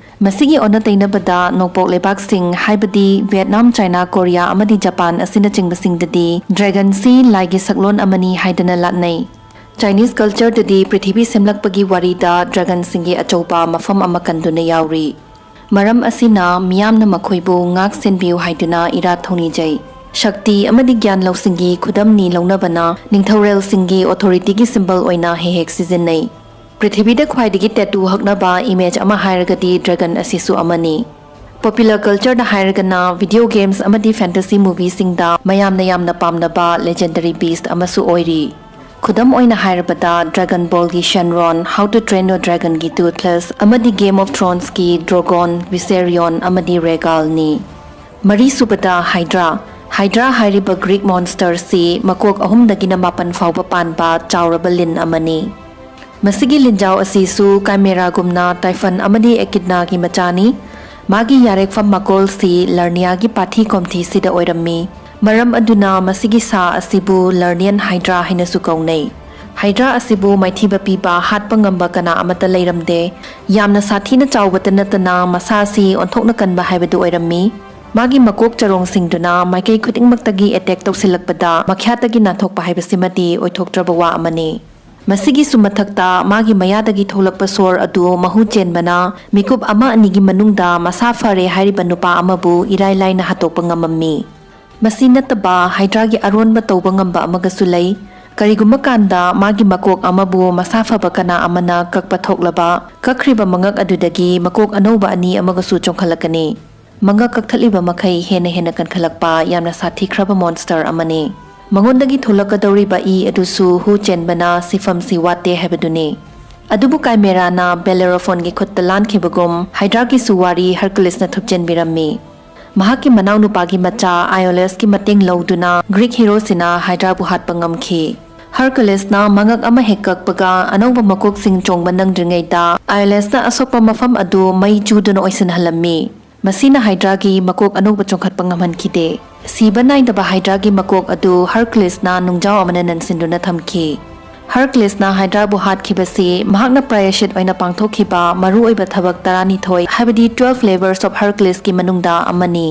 ꯃꯁꯤꯒꯤ ꯑꯣꯟꯅ ꯇꯩꯅꯕꯗ, ꯅꯣꯡꯄꯣꯛ ꯂꯩꯕꯥꯛꯁꯤꯡ, ꯍꯥꯏꯕꯗꯤ ꯚꯤꯌꯦꯠꯅꯥꯝ, ꯆꯥꯏꯅꯥ, ꯀꯣꯔꯤꯌꯥ ꯑꯃꯗꯤ ꯖꯄꯥꯟ ꯑꯁꯤꯅꯆꯤꯡꯕꯁꯤꯡꯗꯗꯤ, ꯗ꯭ꯔꯦꯒꯟꯁꯤ ꯂꯥꯏꯒꯤ ꯁꯛꯂꯣꯟ ꯑꯃꯅꯤ ꯍꯥꯏꯗꯅ ꯂꯥꯠꯅꯩ꯫ ꯆꯥꯏꯅꯤꯁ ꯀꯜꯆꯔꯗꯗꯤ ꯄ꯭ꯔꯤꯊꯤꯕꯤ ꯁꯦꯝꯂꯛꯄꯒꯤ ꯋꯥꯔꯤꯗ ꯗ꯭ꯔꯦꯒꯟꯁꯤꯡꯒꯤ ꯑꯆꯧꯕ ꯃꯐꯝ ꯑꯃ ꯀꯟꯗꯨꯅ ꯌꯥꯎꯔꯤ꯫ ꯃꯔꯝ ꯑꯁꯤꯅ ꯃꯤꯌꯥꯝꯅ ꯃꯈꯣꯏꯕꯨ ꯉꯥꯛ ꯁꯦꯟꯕꯤꯌꯨ ꯍꯥꯏꯗꯨꯅ ꯏꯔꯥꯠ ꯊꯧꯅꯤꯖꯩ꯫ ꯁꯛꯇꯤ ꯑꯃꯗꯤ ꯒ꯭ꯌꯥꯟ ꯂꯧꯁꯤꯡꯒꯤ ꯈꯨꯗꯝꯅꯤ ꯂꯧꯅꯕꯅ ꯅꯤꯡꯊꯧꯔꯦꯜꯁꯤꯡꯒꯤ ꯑꯣꯊꯣꯔꯤꯇꯤꯒꯤ ꯁꯤꯝꯕꯜ ꯑꯣꯏꯅ ꯍꯦꯛ ꯍꯦꯛ ꯁꯤꯖꯤꯟꯅꯩ꯫ ꯄ꯭ꯔꯤꯊꯤꯕꯤꯗ ꯈ꯭ꯋꯥꯏꯗꯒꯤ ꯇꯦꯇꯨ ꯍꯛꯅꯕ ꯏꯃꯦꯖ ꯑꯃ ꯍꯥꯏꯔꯒꯗꯤ ꯗ꯭ꯔꯦꯒꯟ ꯑꯁꯤꯁꯨ ꯑꯃꯅꯤ꯫ ꯄꯣꯄꯨꯂꯔ ꯀꯜꯆꯔꯗ ꯍꯥꯏꯔꯒꯅ, ꯚꯤꯗꯤꯑꯣ ꯒꯦꯝꯁ ꯑꯃꯗꯤ ꯐꯦꯟꯇꯁꯤ ꯃꯨꯚꯤꯁꯤꯡꯗ ꯃꯌꯥꯝꯅ ꯌꯥꯝꯅ ꯄꯥꯝꯅꯕ ꯂꯦꯖꯦꯟꯗꯔꯤ ꯕꯤꯁ ꯑꯃꯁꯨ ꯑꯣꯏꯔꯤ꯫ ꯈꯨꯗꯝ ꯑꯣꯏꯅ ꯍꯥꯏꯔꯕꯗ, ꯗ꯭ꯔꯦꯒꯟ ꯕꯣꯜꯒꯤ ꯁꯦꯟꯔꯣꯟ, How to Train Your Dragonꯒꯤ ꯇꯨꯊꯂꯦꯁ ꯑꯃꯗꯤ Game of Thronesꯀꯤ ꯗ꯭ꯔꯣꯒꯣꯟ, ꯚꯤꯁꯦꯔꯤꯌꯣꯟ ꯑꯃꯗꯤ ꯔꯦꯒꯥꯜꯅꯤ꯫ ꯃꯔꯤꯁꯨꯕꯗ, ꯍꯥꯏꯗ꯭ꯔꯥ꯫ ꯍꯥꯏꯗ꯭ꯔꯥ ꯍꯥꯏꯔꯤꯕ ꯒ꯭ꯔꯤꯛ ꯃꯣꯟꯁꯇꯔꯁꯤ ꯃꯀꯣꯛ ꯑꯍꯨꯝꯗꯒꯤꯅ ꯃꯥꯄꯟ ꯐꯥꯎꯕ ꯄꯥꯟꯕ ꯆꯥꯎꯔꯕ ꯂꯤꯟ ꯑꯃꯅꯤ꯫ ꯃꯁꯤꯒꯤ ꯂꯤꯟꯖꯥꯎ ꯑꯁꯤꯁꯨ ꯀꯥꯏꯃꯦꯔꯥꯒꯨꯝꯅ ꯇꯥꯏꯐꯟ ꯑꯃꯗꯤ ꯑꯦꯀꯤꯗꯅꯥꯒꯤ ꯃꯆꯥꯅꯤ꯫ ꯃꯥꯒꯤ ꯌꯥꯔꯦꯛꯐꯝ ꯃꯀꯣꯜꯁꯤ ꯂꯔꯅꯤꯌꯥꯒꯤ ꯄꯥꯊꯤ ꯀꯣꯝꯊꯤꯁꯤꯗ ꯑꯣꯏꯔꯝꯃꯤ꯫ ꯃꯔꯝ ꯑꯗꯨꯅ ꯃꯁꯤꯒꯤ ꯁꯥ ꯑꯁꯤꯕꯨ ꯂꯔꯅꯤꯌꯟ ꯍꯥꯏꯗ꯭ꯔꯥ ꯍꯥꯏꯅꯁꯨ ꯀꯧꯅꯩ꯫ ꯍꯥꯏꯗ꯭ꯔꯥ ꯑꯁꯤꯕꯨ ꯃꯥꯏꯊꯤꯕ ꯄꯤꯕ, ꯍꯥꯠꯄ ꯉꯝꯕ ꯀꯅꯥ ꯑꯃꯠꯇ ꯂꯩꯔꯝꯗꯦ꯫ ꯌꯥꯝꯅ ꯁꯥꯊꯤꯅ ꯆꯥꯎꯕꯇ ꯅꯠꯇꯅ, ꯃꯁꯥꯁꯤ ꯑꯣꯟꯊꯣꯛꯅ ꯀꯟꯕ ꯍꯥꯏꯕꯗꯨ ꯑꯣꯏꯔꯝꯃꯤ꯫ ꯃꯥꯒꯤ ꯃꯀꯣꯛ ꯆꯔꯣꯡꯁꯤꯡꯗꯨꯅ ꯃꯥꯏꯀꯩ ꯈꯨꯗꯤꯡꯃꯛꯇꯒꯤ ꯑꯦꯇꯦꯛ ꯇꯧꯁꯤꯜꯂꯛꯄꯗ ꯃꯈ꯭ꯌꯥꯠꯇꯒꯤ ꯅꯥꯟꯊꯣꯛꯄ ꯍꯥꯏꯕꯁꯤꯃꯗꯤ ꯑꯣꯏꯊꯣꯛꯇ꯭ꯔꯕ ꯋꯥ ꯑꯃꯅꯤ꯫ ꯃꯁꯤꯒꯤꯁꯨ ꯃꯊꯛꯇ, ꯃꯥꯒꯤ ꯃꯌꯥꯗꯒꯤ ꯊꯣꯛꯂꯛꯄ ꯁꯣꯔ ꯑꯗꯨ ꯃꯍꯨ ꯆꯦꯟꯕꯅ ꯃꯤꯀꯨꯞ ꯑꯃ ꯑꯅꯤꯒꯤ ꯃꯅꯨꯡꯗ ꯃꯁꯥ ꯐꯔꯦ ꯍꯥꯏꯔꯤꯕ ꯅꯨꯄꯥ ꯑꯃꯕꯨ ꯏꯔꯥꯏ ꯂꯥꯏꯅ ꯍꯥꯠꯇꯣꯛꯄ ꯉꯝꯃꯝꯃꯤ꯫ ꯃꯁꯤ ꯅꯠꯇꯕ, ꯍꯥꯏꯗ꯭ꯔꯥꯒꯤ ꯑꯔꯣꯟꯕ ꯇꯧꯕ ꯉꯝꯕ ꯑꯃꯒꯁꯨ ꯂꯩ꯫ ꯀꯔꯤꯒꯨꯝꯕ ꯀꯥꯟꯗ ꯃꯥꯒꯤ ꯃꯀꯣꯛ ꯑꯃꯕꯨ ꯃꯁꯥ ꯐꯕ ꯀꯅꯥ ꯑꯃꯅ ꯀꯛꯄ ꯊꯣꯛꯂꯕ, ꯀꯛꯈ꯭ꯔꯤꯕ ꯃꯉꯛ ꯑꯗꯨꯗꯒꯤ ꯃꯀꯣꯛ ꯑꯅꯧꯕ ꯑꯅꯤ ꯑꯃꯒꯁꯨ ꯆꯣꯡꯈꯠꯂꯛꯀꯅꯤ꯫ ꯃꯉꯛ ꯀꯛꯊꯠꯂꯤꯕ ꯃꯈꯩ ꯍꯦꯟꯅ ꯍꯦꯟꯅ ꯀꯟꯈꯠꯂꯛꯄ ꯌꯥꯝꯅ ꯁꯥꯊꯤꯈ꯭ꯔꯕ ꯃꯣꯟꯁꯇꯔ ꯑꯃꯅꯤ꯫ ꯃꯉꯣꯟꯗꯒꯤ ꯊꯣꯛꯂꯛꯀꯗꯧꯔꯤꯕ ꯏ ꯑꯗꯨꯁꯨ ꯍꯨ ꯆꯦꯟꯕꯅ ꯁꯤꯐꯝꯁꯤ ꯋꯥꯠꯇꯦ ꯍꯥꯏꯕꯗꯨꯅꯤ꯫ ꯑꯗꯨꯕꯨ ꯀꯥꯏꯃꯦꯔꯥꯅ ꯕꯦꯂꯦꯔꯣꯐꯣꯟꯒꯤ ꯈꯨꯠꯇ ꯂꯥꯟꯈꯤꯕꯒꯨꯝ, ꯍꯥꯏꯗ꯭ꯔꯥꯒꯤꯁꯨ ꯋꯥꯔꯤ ꯍꯔꯀꯨꯂꯤꯁꯅ ꯊꯨꯞꯆꯤꯟꯕꯤꯔꯝꯃꯤ꯫ ꯃꯍꯥꯛꯀꯤ ꯃꯅꯥꯎꯅꯨꯄꯥꯒꯤ ꯃꯆꯥ ꯑꯥꯏꯑꯣꯂꯦꯁꯀꯤ ꯃꯇꯦꯡ ꯂꯧꯗꯨꯅ ꯒ꯭ꯔꯤꯛ ꯍꯤꯔꯣꯁꯤꯅ ꯍꯥꯏꯗ꯭ꯔꯥꯕꯨ ꯍꯥꯠꯄ ꯉꯝꯈꯤ꯫ ꯍꯔꯀꯨꯂꯤꯁꯅ ꯃꯉꯛ ꯑꯃ ꯍꯦꯛ ꯀꯛꯄꯒ ꯑꯅꯧꯕ ꯃꯀꯣꯛꯁꯤꯡ ꯆꯣꯡꯕ ꯅꯪꯗ꯭ꯔꯤꯉꯩꯗ ꯑꯥꯏꯑꯣꯂꯦꯁꯅ ꯑꯁꯣꯛꯄ ꯃꯐꯝ ꯑꯗꯨ ꯃꯩ ꯆꯨꯗꯨꯅ ꯑꯣꯏꯁꯤꯟꯍꯜꯂꯝꯃꯤ꯫ ꯃꯁꯤꯅ ꯍꯥꯏꯗ꯭ꯔꯥꯒꯤ ꯃꯀꯣꯛ ꯑꯅꯧꯕ ꯆꯣꯡꯈꯠꯄ ꯉꯝꯍꯟꯈꯤꯗꯦ꯫ ꯁꯤꯕ ꯅꯥꯏꯗꯕ ꯍꯥꯏꯗ꯭ꯔꯥꯒꯤ ꯃꯀꯣꯛ ꯑꯗꯨ ꯍꯔꯀꯨꯂꯤꯁꯅ ꯅꯨꯡꯖꯥꯎ ꯑꯃꯅ ꯅꯟꯁꯤꯟꯗꯨꯅ ꯊꯝꯈꯤ꯫ ꯍꯔꯀꯨꯂꯤꯁꯅ ꯍꯥꯏꯗ꯭ꯔꯥꯕꯨ ꯍꯥꯠꯈꯤꯕꯁꯤ ꯃꯍꯥꯛꯅ ꯄ꯭ꯔꯥꯌꯁꯤꯠ ꯑꯣꯏꯅ ꯄꯥꯡꯊꯣꯛꯈꯤꯕ ꯃꯔꯨꯑꯣꯏꯕ ꯊꯕꯛ ꯇꯔꯥꯅꯤꯊꯣꯏ, ꯍꯥꯏꯕꯗꯤ twelve labours of Hercules ꯀꯤ ꯃꯅꯨꯡꯗ ꯑꯃꯅꯤ꯫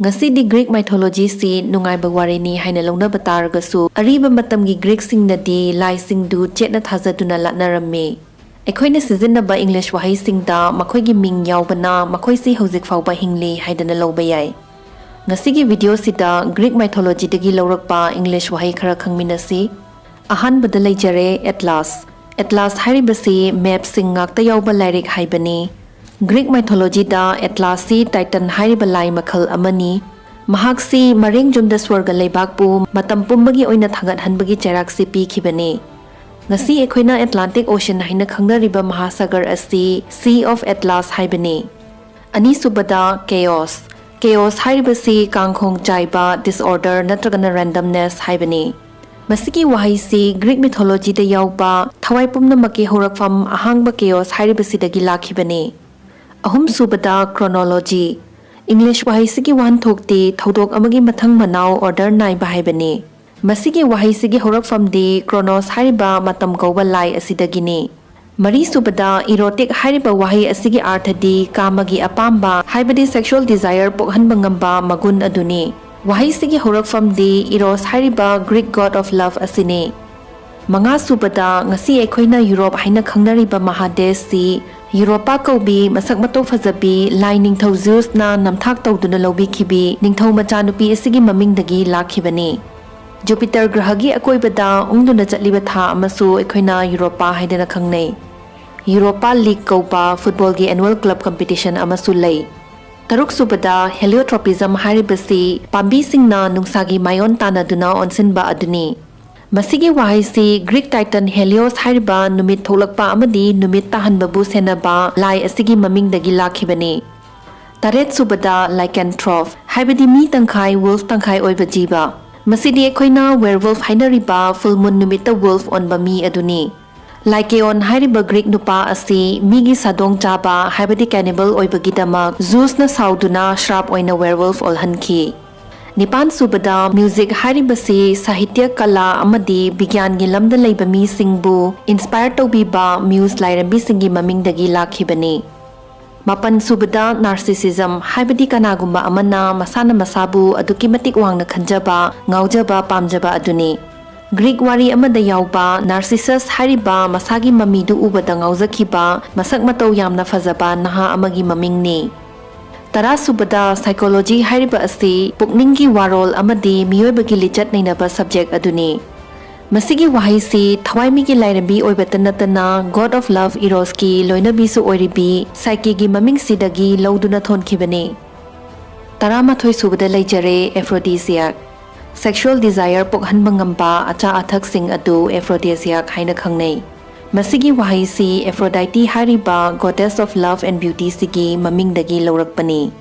ꯉꯁꯤꯗꯤ ꯒ꯭ꯔꯤꯛ ꯃꯥꯏꯊꯣꯂꯣꯖꯤꯁꯤ ꯅꯨꯡꯉꯥꯏꯕ ꯋꯥꯔꯤꯅꯤ ꯍꯥꯏꯅ ꯂꯧꯅꯕ ꯇꯥꯔꯒꯁꯨ, ꯑꯔꯤꯕ ꯃꯇꯝꯒꯤ ꯒ꯭ꯔꯤꯛꯁꯤꯡꯅꯗꯤ ꯂꯥꯏꯁꯤꯡꯗꯨ ꯆꯦꯠꯅ ꯊꯥꯖꯗꯨꯅ ꯂꯥꯠꯅꯔꯝꯃꯤ꯫ ꯑꯩꯈꯣꯏꯅ ꯁꯤꯖꯤꯟꯅꯕ ꯏꯪꯂꯤꯁ ꯋꯥꯍꯩꯁꯤꯡꯗ ꯃꯈꯣꯏꯒꯤ ꯃꯤꯡ ꯌꯥꯎꯕꯅ ꯃꯈꯣꯏꯁꯤ ꯍꯧꯖꯤꯛ ꯐꯥꯎꯕ ꯍꯤꯡꯂꯤ ꯍꯥꯏꯗꯅ ꯂꯧꯕ ꯌꯥꯏ꯫ ꯉꯁꯤꯒꯤ ꯚꯤꯗꯤꯑꯣꯁꯤꯗ ꯒ꯭ꯔꯤꯛ ꯃꯥꯏꯊꯣꯂꯣꯖꯤꯗꯒꯤ ꯂꯧꯔꯛꯄ ꯏꯪꯂꯤꯁ ꯋꯥꯍꯩ ꯈꯔ ꯈꯪꯃꯤꯟꯅꯁꯤ꯫ ꯑꯍꯥꯟꯕꯗ ꯂꯩꯖꯔꯦ, ꯑꯦꯠꯂꯥꯁ꯫ ꯑꯦꯠꯂꯥꯁ ꯍꯥꯏꯔꯤꯕꯁꯤ ꯃꯦꯞꯁꯤꯡ ꯉꯥꯛꯇ ꯌꯥꯎꯕ ꯂꯥꯏꯔꯤꯛ ꯍꯥꯏꯕꯅꯤ꯫ ꯒ꯭ꯔꯤꯛ ꯃꯥꯏꯊꯣꯂꯣꯖꯤꯗ ꯑꯦꯠꯂꯥꯁꯁꯤ ꯇꯥꯏꯇꯟ ꯍꯥꯏꯔꯤꯕ ꯂꯥꯏ ꯃꯈꯜ ꯑꯃꯅꯤ꯫ ꯃꯍꯥꯛꯁꯤ ꯃꯔꯦꯡ ꯌꯨꯝꯗ ꯁ꯭ꯋꯔꯒ ꯂꯩꯕꯥꯛꯄꯨ ꯃꯇꯝ ꯄꯨꯝꯕꯒꯤ ꯑꯣꯏꯅ ꯊꯥꯡꯒꯠꯍꯟꯕꯒꯤ ꯆꯩꯔꯥꯛꯁꯤ ꯄꯤꯈꯤꯕꯅꯤ꯫ ꯉꯁꯤ ꯑꯩꯈꯣꯏꯅ ꯑꯦꯠꯂꯥꯟꯇꯤꯛ ꯑꯣꯁꯤꯟ ꯍꯥꯏꯅ ꯈꯪꯅꯔꯤꯕ ꯃꯍꯥꯁꯥꯒꯔ ꯑꯁꯤ Sea of Atlas ꯍꯥꯏꯕꯅꯤ꯫ ꯑꯅꯤꯁꯨꯕꯗ, ꯀꯦꯑꯣꯁ꯫ ꯀꯦꯑꯣꯁ ꯍꯥꯏꯔꯤꯕꯁꯤ ꯀꯥꯡꯈꯣꯡ ꯆꯥꯏꯕ, disorder ꯅꯠꯇ꯭ꯔꯒꯅ randomness ꯍꯥꯏꯕꯅꯤ꯫ ꯃꯁꯤꯒꯤ ꯋꯥꯍꯩꯁꯤ ꯒ꯭ꯔꯤꯛ ꯃꯤꯊꯣꯂꯣꯖꯤꯗ ꯌꯥꯎꯕ ꯊꯋꯥꯏ ꯄꯨꯝꯅꯃꯛꯀꯤ ꯍꯧꯔꯛꯐꯝ ꯑꯍꯥꯡꯕ ꯀꯦꯑꯣꯁ ꯍꯥꯏꯔꯤꯕꯁꯤꯗꯒꯤ ꯂꯥꯛꯈꯤꯕꯅꯤ꯫ ꯑꯍꯨꯝꯁꯨꯕꯗ, ꯀ꯭ꯔꯣꯅꯣꯂꯣꯖꯤ꯫ ꯏꯪꯂꯤꯁ ꯋꯥꯍꯩꯁꯤꯒꯤ ꯋꯥꯍꯟꯊꯣꯛꯇꯤ ꯊꯧꯗꯣꯛ ꯑꯃꯒꯤ ꯃꯊꯪ ꯃꯅꯥꯎ, order ꯅꯥꯏꯕ ꯍꯥꯏꯕꯅꯤ꯫ ꯃꯁꯤꯒꯤ ꯋꯥꯍꯩꯁꯤꯒꯤ ꯍꯧꯔꯛꯐꯝꯗꯤ ꯀ꯭ꯔꯣꯅꯣꯁ ꯍꯥꯏꯔꯤꯕ ꯃꯇꯝ ꯀꯧꯕ ꯂꯥꯏ ꯑꯁꯤꯗꯒꯤꯅꯤ꯫ ꯃꯔꯤꯁꯨꯕꯗ, ꯏꯔꯣꯇꯤꯛ ꯍꯥꯏꯔꯤꯕ ꯋꯥꯍꯩ ꯑꯁꯤꯒꯤ ꯑꯥꯔꯊꯗꯤ ꯀꯥꯃꯒꯤ ꯑꯄꯥꯝꯕ, ꯍꯥꯏꯕꯗꯤ sexual desire ꯄꯣꯛꯍꯟꯕ ꯉꯝꯕ ꯃꯒꯨꯟ ꯑꯗꯨꯅꯤ꯫ ꯋꯥꯍꯩꯁꯤꯒꯤ ꯍꯧꯔꯛꯐꯝꯗꯤ ꯏꯔꯣꯁ ꯍꯥꯏꯔꯤꯕ Greek god of love ꯑꯁꯤꯅꯤ꯫ ꯃꯉꯥꯁꯨꯕꯗ, ꯉꯁꯤ ꯑꯩꯈꯣꯏꯅ ꯌꯨꯔꯣꯞ ꯍꯥꯏꯅ ꯈꯪꯅꯔꯤꯕ ꯃꯍꯥꯗꯦꯁꯁꯤ ꯌꯨꯔꯣꯄꯥ ꯀꯧꯕꯤ ꯃꯁꯛ ꯃꯇꯧ ꯐꯖꯕꯤ ꯂꯥꯏ ꯅꯤꯡꯊꯧ ꯖ꯭ꯌꯨꯁꯅ ꯅꯝꯊꯥꯛ ꯇꯧꯗꯨꯅ ꯂꯧꯕꯤꯈꯤꯕꯤ ꯅꯤꯡꯊꯧ ꯃꯆꯥꯅꯨꯄꯤ ꯑꯁꯤꯒꯤ ꯃꯃꯤꯡꯗꯒꯤ ꯂꯥꯛꯈꯤꯕꯅꯤ꯫ ꯖꯨꯄꯤꯇꯔ ꯒ꯭ꯔꯍꯒꯤ ꯑꯀꯣꯏꯕꯗ ꯎꯪꯗꯨꯅ ꯆꯠꯂꯤꯕ ꯊꯥ ꯑꯃꯁꯨ ꯑꯩꯈꯣꯏꯅ ꯌꯨꯔꯣꯄꯥ ꯍꯥꯏꯗꯅ ꯈꯪꯅꯩ꯫ ꯌꯨꯔꯣꯄꯥ ꯂꯤꯒ ꯀꯧꯕ ꯐꯨꯠꯕꯣꯜꯒꯤ annual club competition ꯑꯃꯁꯨ ꯂꯩ꯫ ꯇꯔꯨꯛꯁꯨꯕꯗ, heliotropism ꯍꯥꯏꯔꯤꯕꯁꯤ ꯄꯥꯝꯕꯤꯁꯤꯡꯅ ꯅꯨꯡꯁꯥꯒꯤ ꯃꯥꯏꯑꯣꯟ ꯇꯥꯟꯅꯗꯨꯅ ꯑꯣꯟꯁꯤꯟꯕ ꯑꯗꯨꯅꯤ꯫ ꯃꯁꯤꯒꯤ ꯋꯥꯍꯩꯁꯤ ꯒ꯭ꯔꯤꯛ ꯇꯥꯏꯇꯟ ꯍꯦꯂꯤꯑꯣꯁ ꯍꯥꯏꯔꯤꯕ ꯅꯨꯃꯤꯠ ꯊꯣꯛꯂꯛꯄ ꯑꯃꯗꯤ ꯅꯨꯃꯤꯠ ꯇꯥꯍꯟꯕꯕꯨ ꯁꯦꯟꯅꯕ ꯂꯥꯏ ꯑꯁꯤꯒꯤ ꯃꯃꯤꯡꯗꯒꯤ ꯂꯥꯛꯈꯤꯕꯅꯤ꯫ ꯇꯔꯦꯠ ꯁꯨꯕꯗ Lycanthrope, ꯍꯥꯏꯕꯗꯤ ꯃꯤ ꯇꯪꯈꯥꯏ wolf ꯇꯪꯈꯥꯏ ꯑꯣꯏꯕ ꯖꯤꯕ꯫ ꯃꯁꯤꯗꯤ ꯑꯩꯈꯣꯏꯅ werewolf ꯍꯥꯏꯅꯔꯤꯕ full moon ꯅꯨꯃꯤꯠꯇ wolf ꯑꯣꯟꯕ ꯃꯤ ꯑꯗꯨꯅꯤ꯫ Lycaon ꯍꯥꯏꯔꯤꯕ Greek ꯅꯨꯄꯥ ꯑꯁꯤ ꯃꯤꯒꯤ ꯁꯥꯗꯣꯡ ꯆꯥꯕ, ꯍꯥꯏꯕꯗꯤ cannibal ꯑꯣꯏꯕꯒꯤꯗꯃꯛ Zeus ꯅ ꯁꯥꯎꯗꯨꯅ ꯁ꯭ꯔꯥꯞ ꯑꯣꯏꯅ werewolf ꯑꯣꯜꯍꯟꯈꯤ꯫ ꯅꯤꯄꯥꯟ ꯁꯨꯕꯗ music ꯍꯥꯏꯔꯤꯕꯁꯤ ꯁꯥꯍꯤꯇ꯭ꯌ, ꯀꯂꯥ ꯑꯃꯗꯤ ꯕꯤꯒ꯭ꯌꯥꯟꯒꯤ ꯂꯝꯗ ꯂꯩꯕ ꯃꯤꯁꯤꯡꯕꯨ inspire ꯇꯧꯕꯤꯕ muse ꯂꯥꯏꯔꯦꯝꯕꯤꯁꯤꯡꯒꯤ ꯃꯃꯤꯡꯗꯒꯤ ꯂꯥꯛꯈꯤꯕꯅꯤ꯫ ꯃꯥꯄꯟ ꯁꯨꯕꯗ narcissism, ꯍꯥꯏꯕꯗꯤ ꯀꯅꯥꯒꯨꯝꯕ ꯑꯃꯅ ꯃꯁꯥꯅ ꯃꯁꯥꯕꯨ ꯑꯗꯨꯛꯀꯤ ꯃꯇꯤꯛ ꯋꯥꯡꯅ ꯈꯟꯖꯕ, ꯉꯥꯎꯖꯕ, ꯄꯥꯝꯖꯕ ꯑꯗꯨꯅꯤ꯫ Greek ꯋꯥꯔꯤ ꯑꯃꯗ ꯌꯥꯎꯕ Narcissus ꯍꯥꯏꯔꯤꯕ ꯃꯁꯥꯒꯤ ꯃꯃꯤꯗꯨ ꯎꯕꯗ ꯉꯥꯎꯖꯈꯤꯕ, ꯃꯁꯛ ꯃꯇꯧ ꯌꯥꯝꯅ ꯐꯖꯕ ꯅꯍꯥ ꯑꯃꯒꯤ ꯃꯃꯤꯡꯅꯤ꯫ ꯇꯔꯥ ꯁꯨꯕꯗ psychology ꯍꯥꯏꯔꯤꯕ ꯑꯁꯤ ꯄꯨꯛꯅꯤꯡꯒꯤ ꯋꯥꯔꯣꯜ ꯑꯃꯗꯤ ꯃꯤꯑꯣꯏꯕꯒꯤ ꯂꯤꯆꯠ ꯅꯩꯅꯕ subject ꯑꯗꯨꯅꯤ꯫ ꯃꯁꯤꯒꯤ ꯋꯥꯍꯩꯁꯤ ꯊꯋꯥꯏꯃꯤꯒꯤ ꯂꯥꯏꯔꯦꯝꯕꯤ ꯑꯣꯏꯕꯇ ꯅꯠꯇꯅ God of Love Eros ꯀꯤ ꯂꯣꯏꯅꯕꯤꯁꯨ ꯑꯣꯏꯔꯤꯕꯤ Psyche ꯒꯤ ꯃꯃꯤꯡꯁꯤꯗꯒꯤ ꯂꯧꯗꯨꯅ ꯊꯣꯟꯈꯤꯕꯅꯤ꯫ ꯇꯔꯥꯃꯥꯊꯣꯏ ꯁꯨꯕꯗ ꯂꯩꯖꯔꯦ Aphrodisiac꯫ Sexual desire ꯄꯣꯛꯍꯟꯕ ꯉꯝꯕ ꯑꯆꯥ ꯑꯊꯛꯁꯤꯡ ꯑꯗꯨ Aphrodisiac ꯍꯥꯏꯅ ꯈꯪꯅꯩ꯫ ꯃꯁꯤꯒꯤ ꯋꯥꯍꯩꯁꯤ Aphrodite ꯍꯥꯏꯔꯤꯕ Goddess of Love and Beauty ꯁꯤꯒꯤ ꯃꯃꯤꯡꯗꯒꯤ ꯂꯧꯔꯛꯄꯅꯤ꯫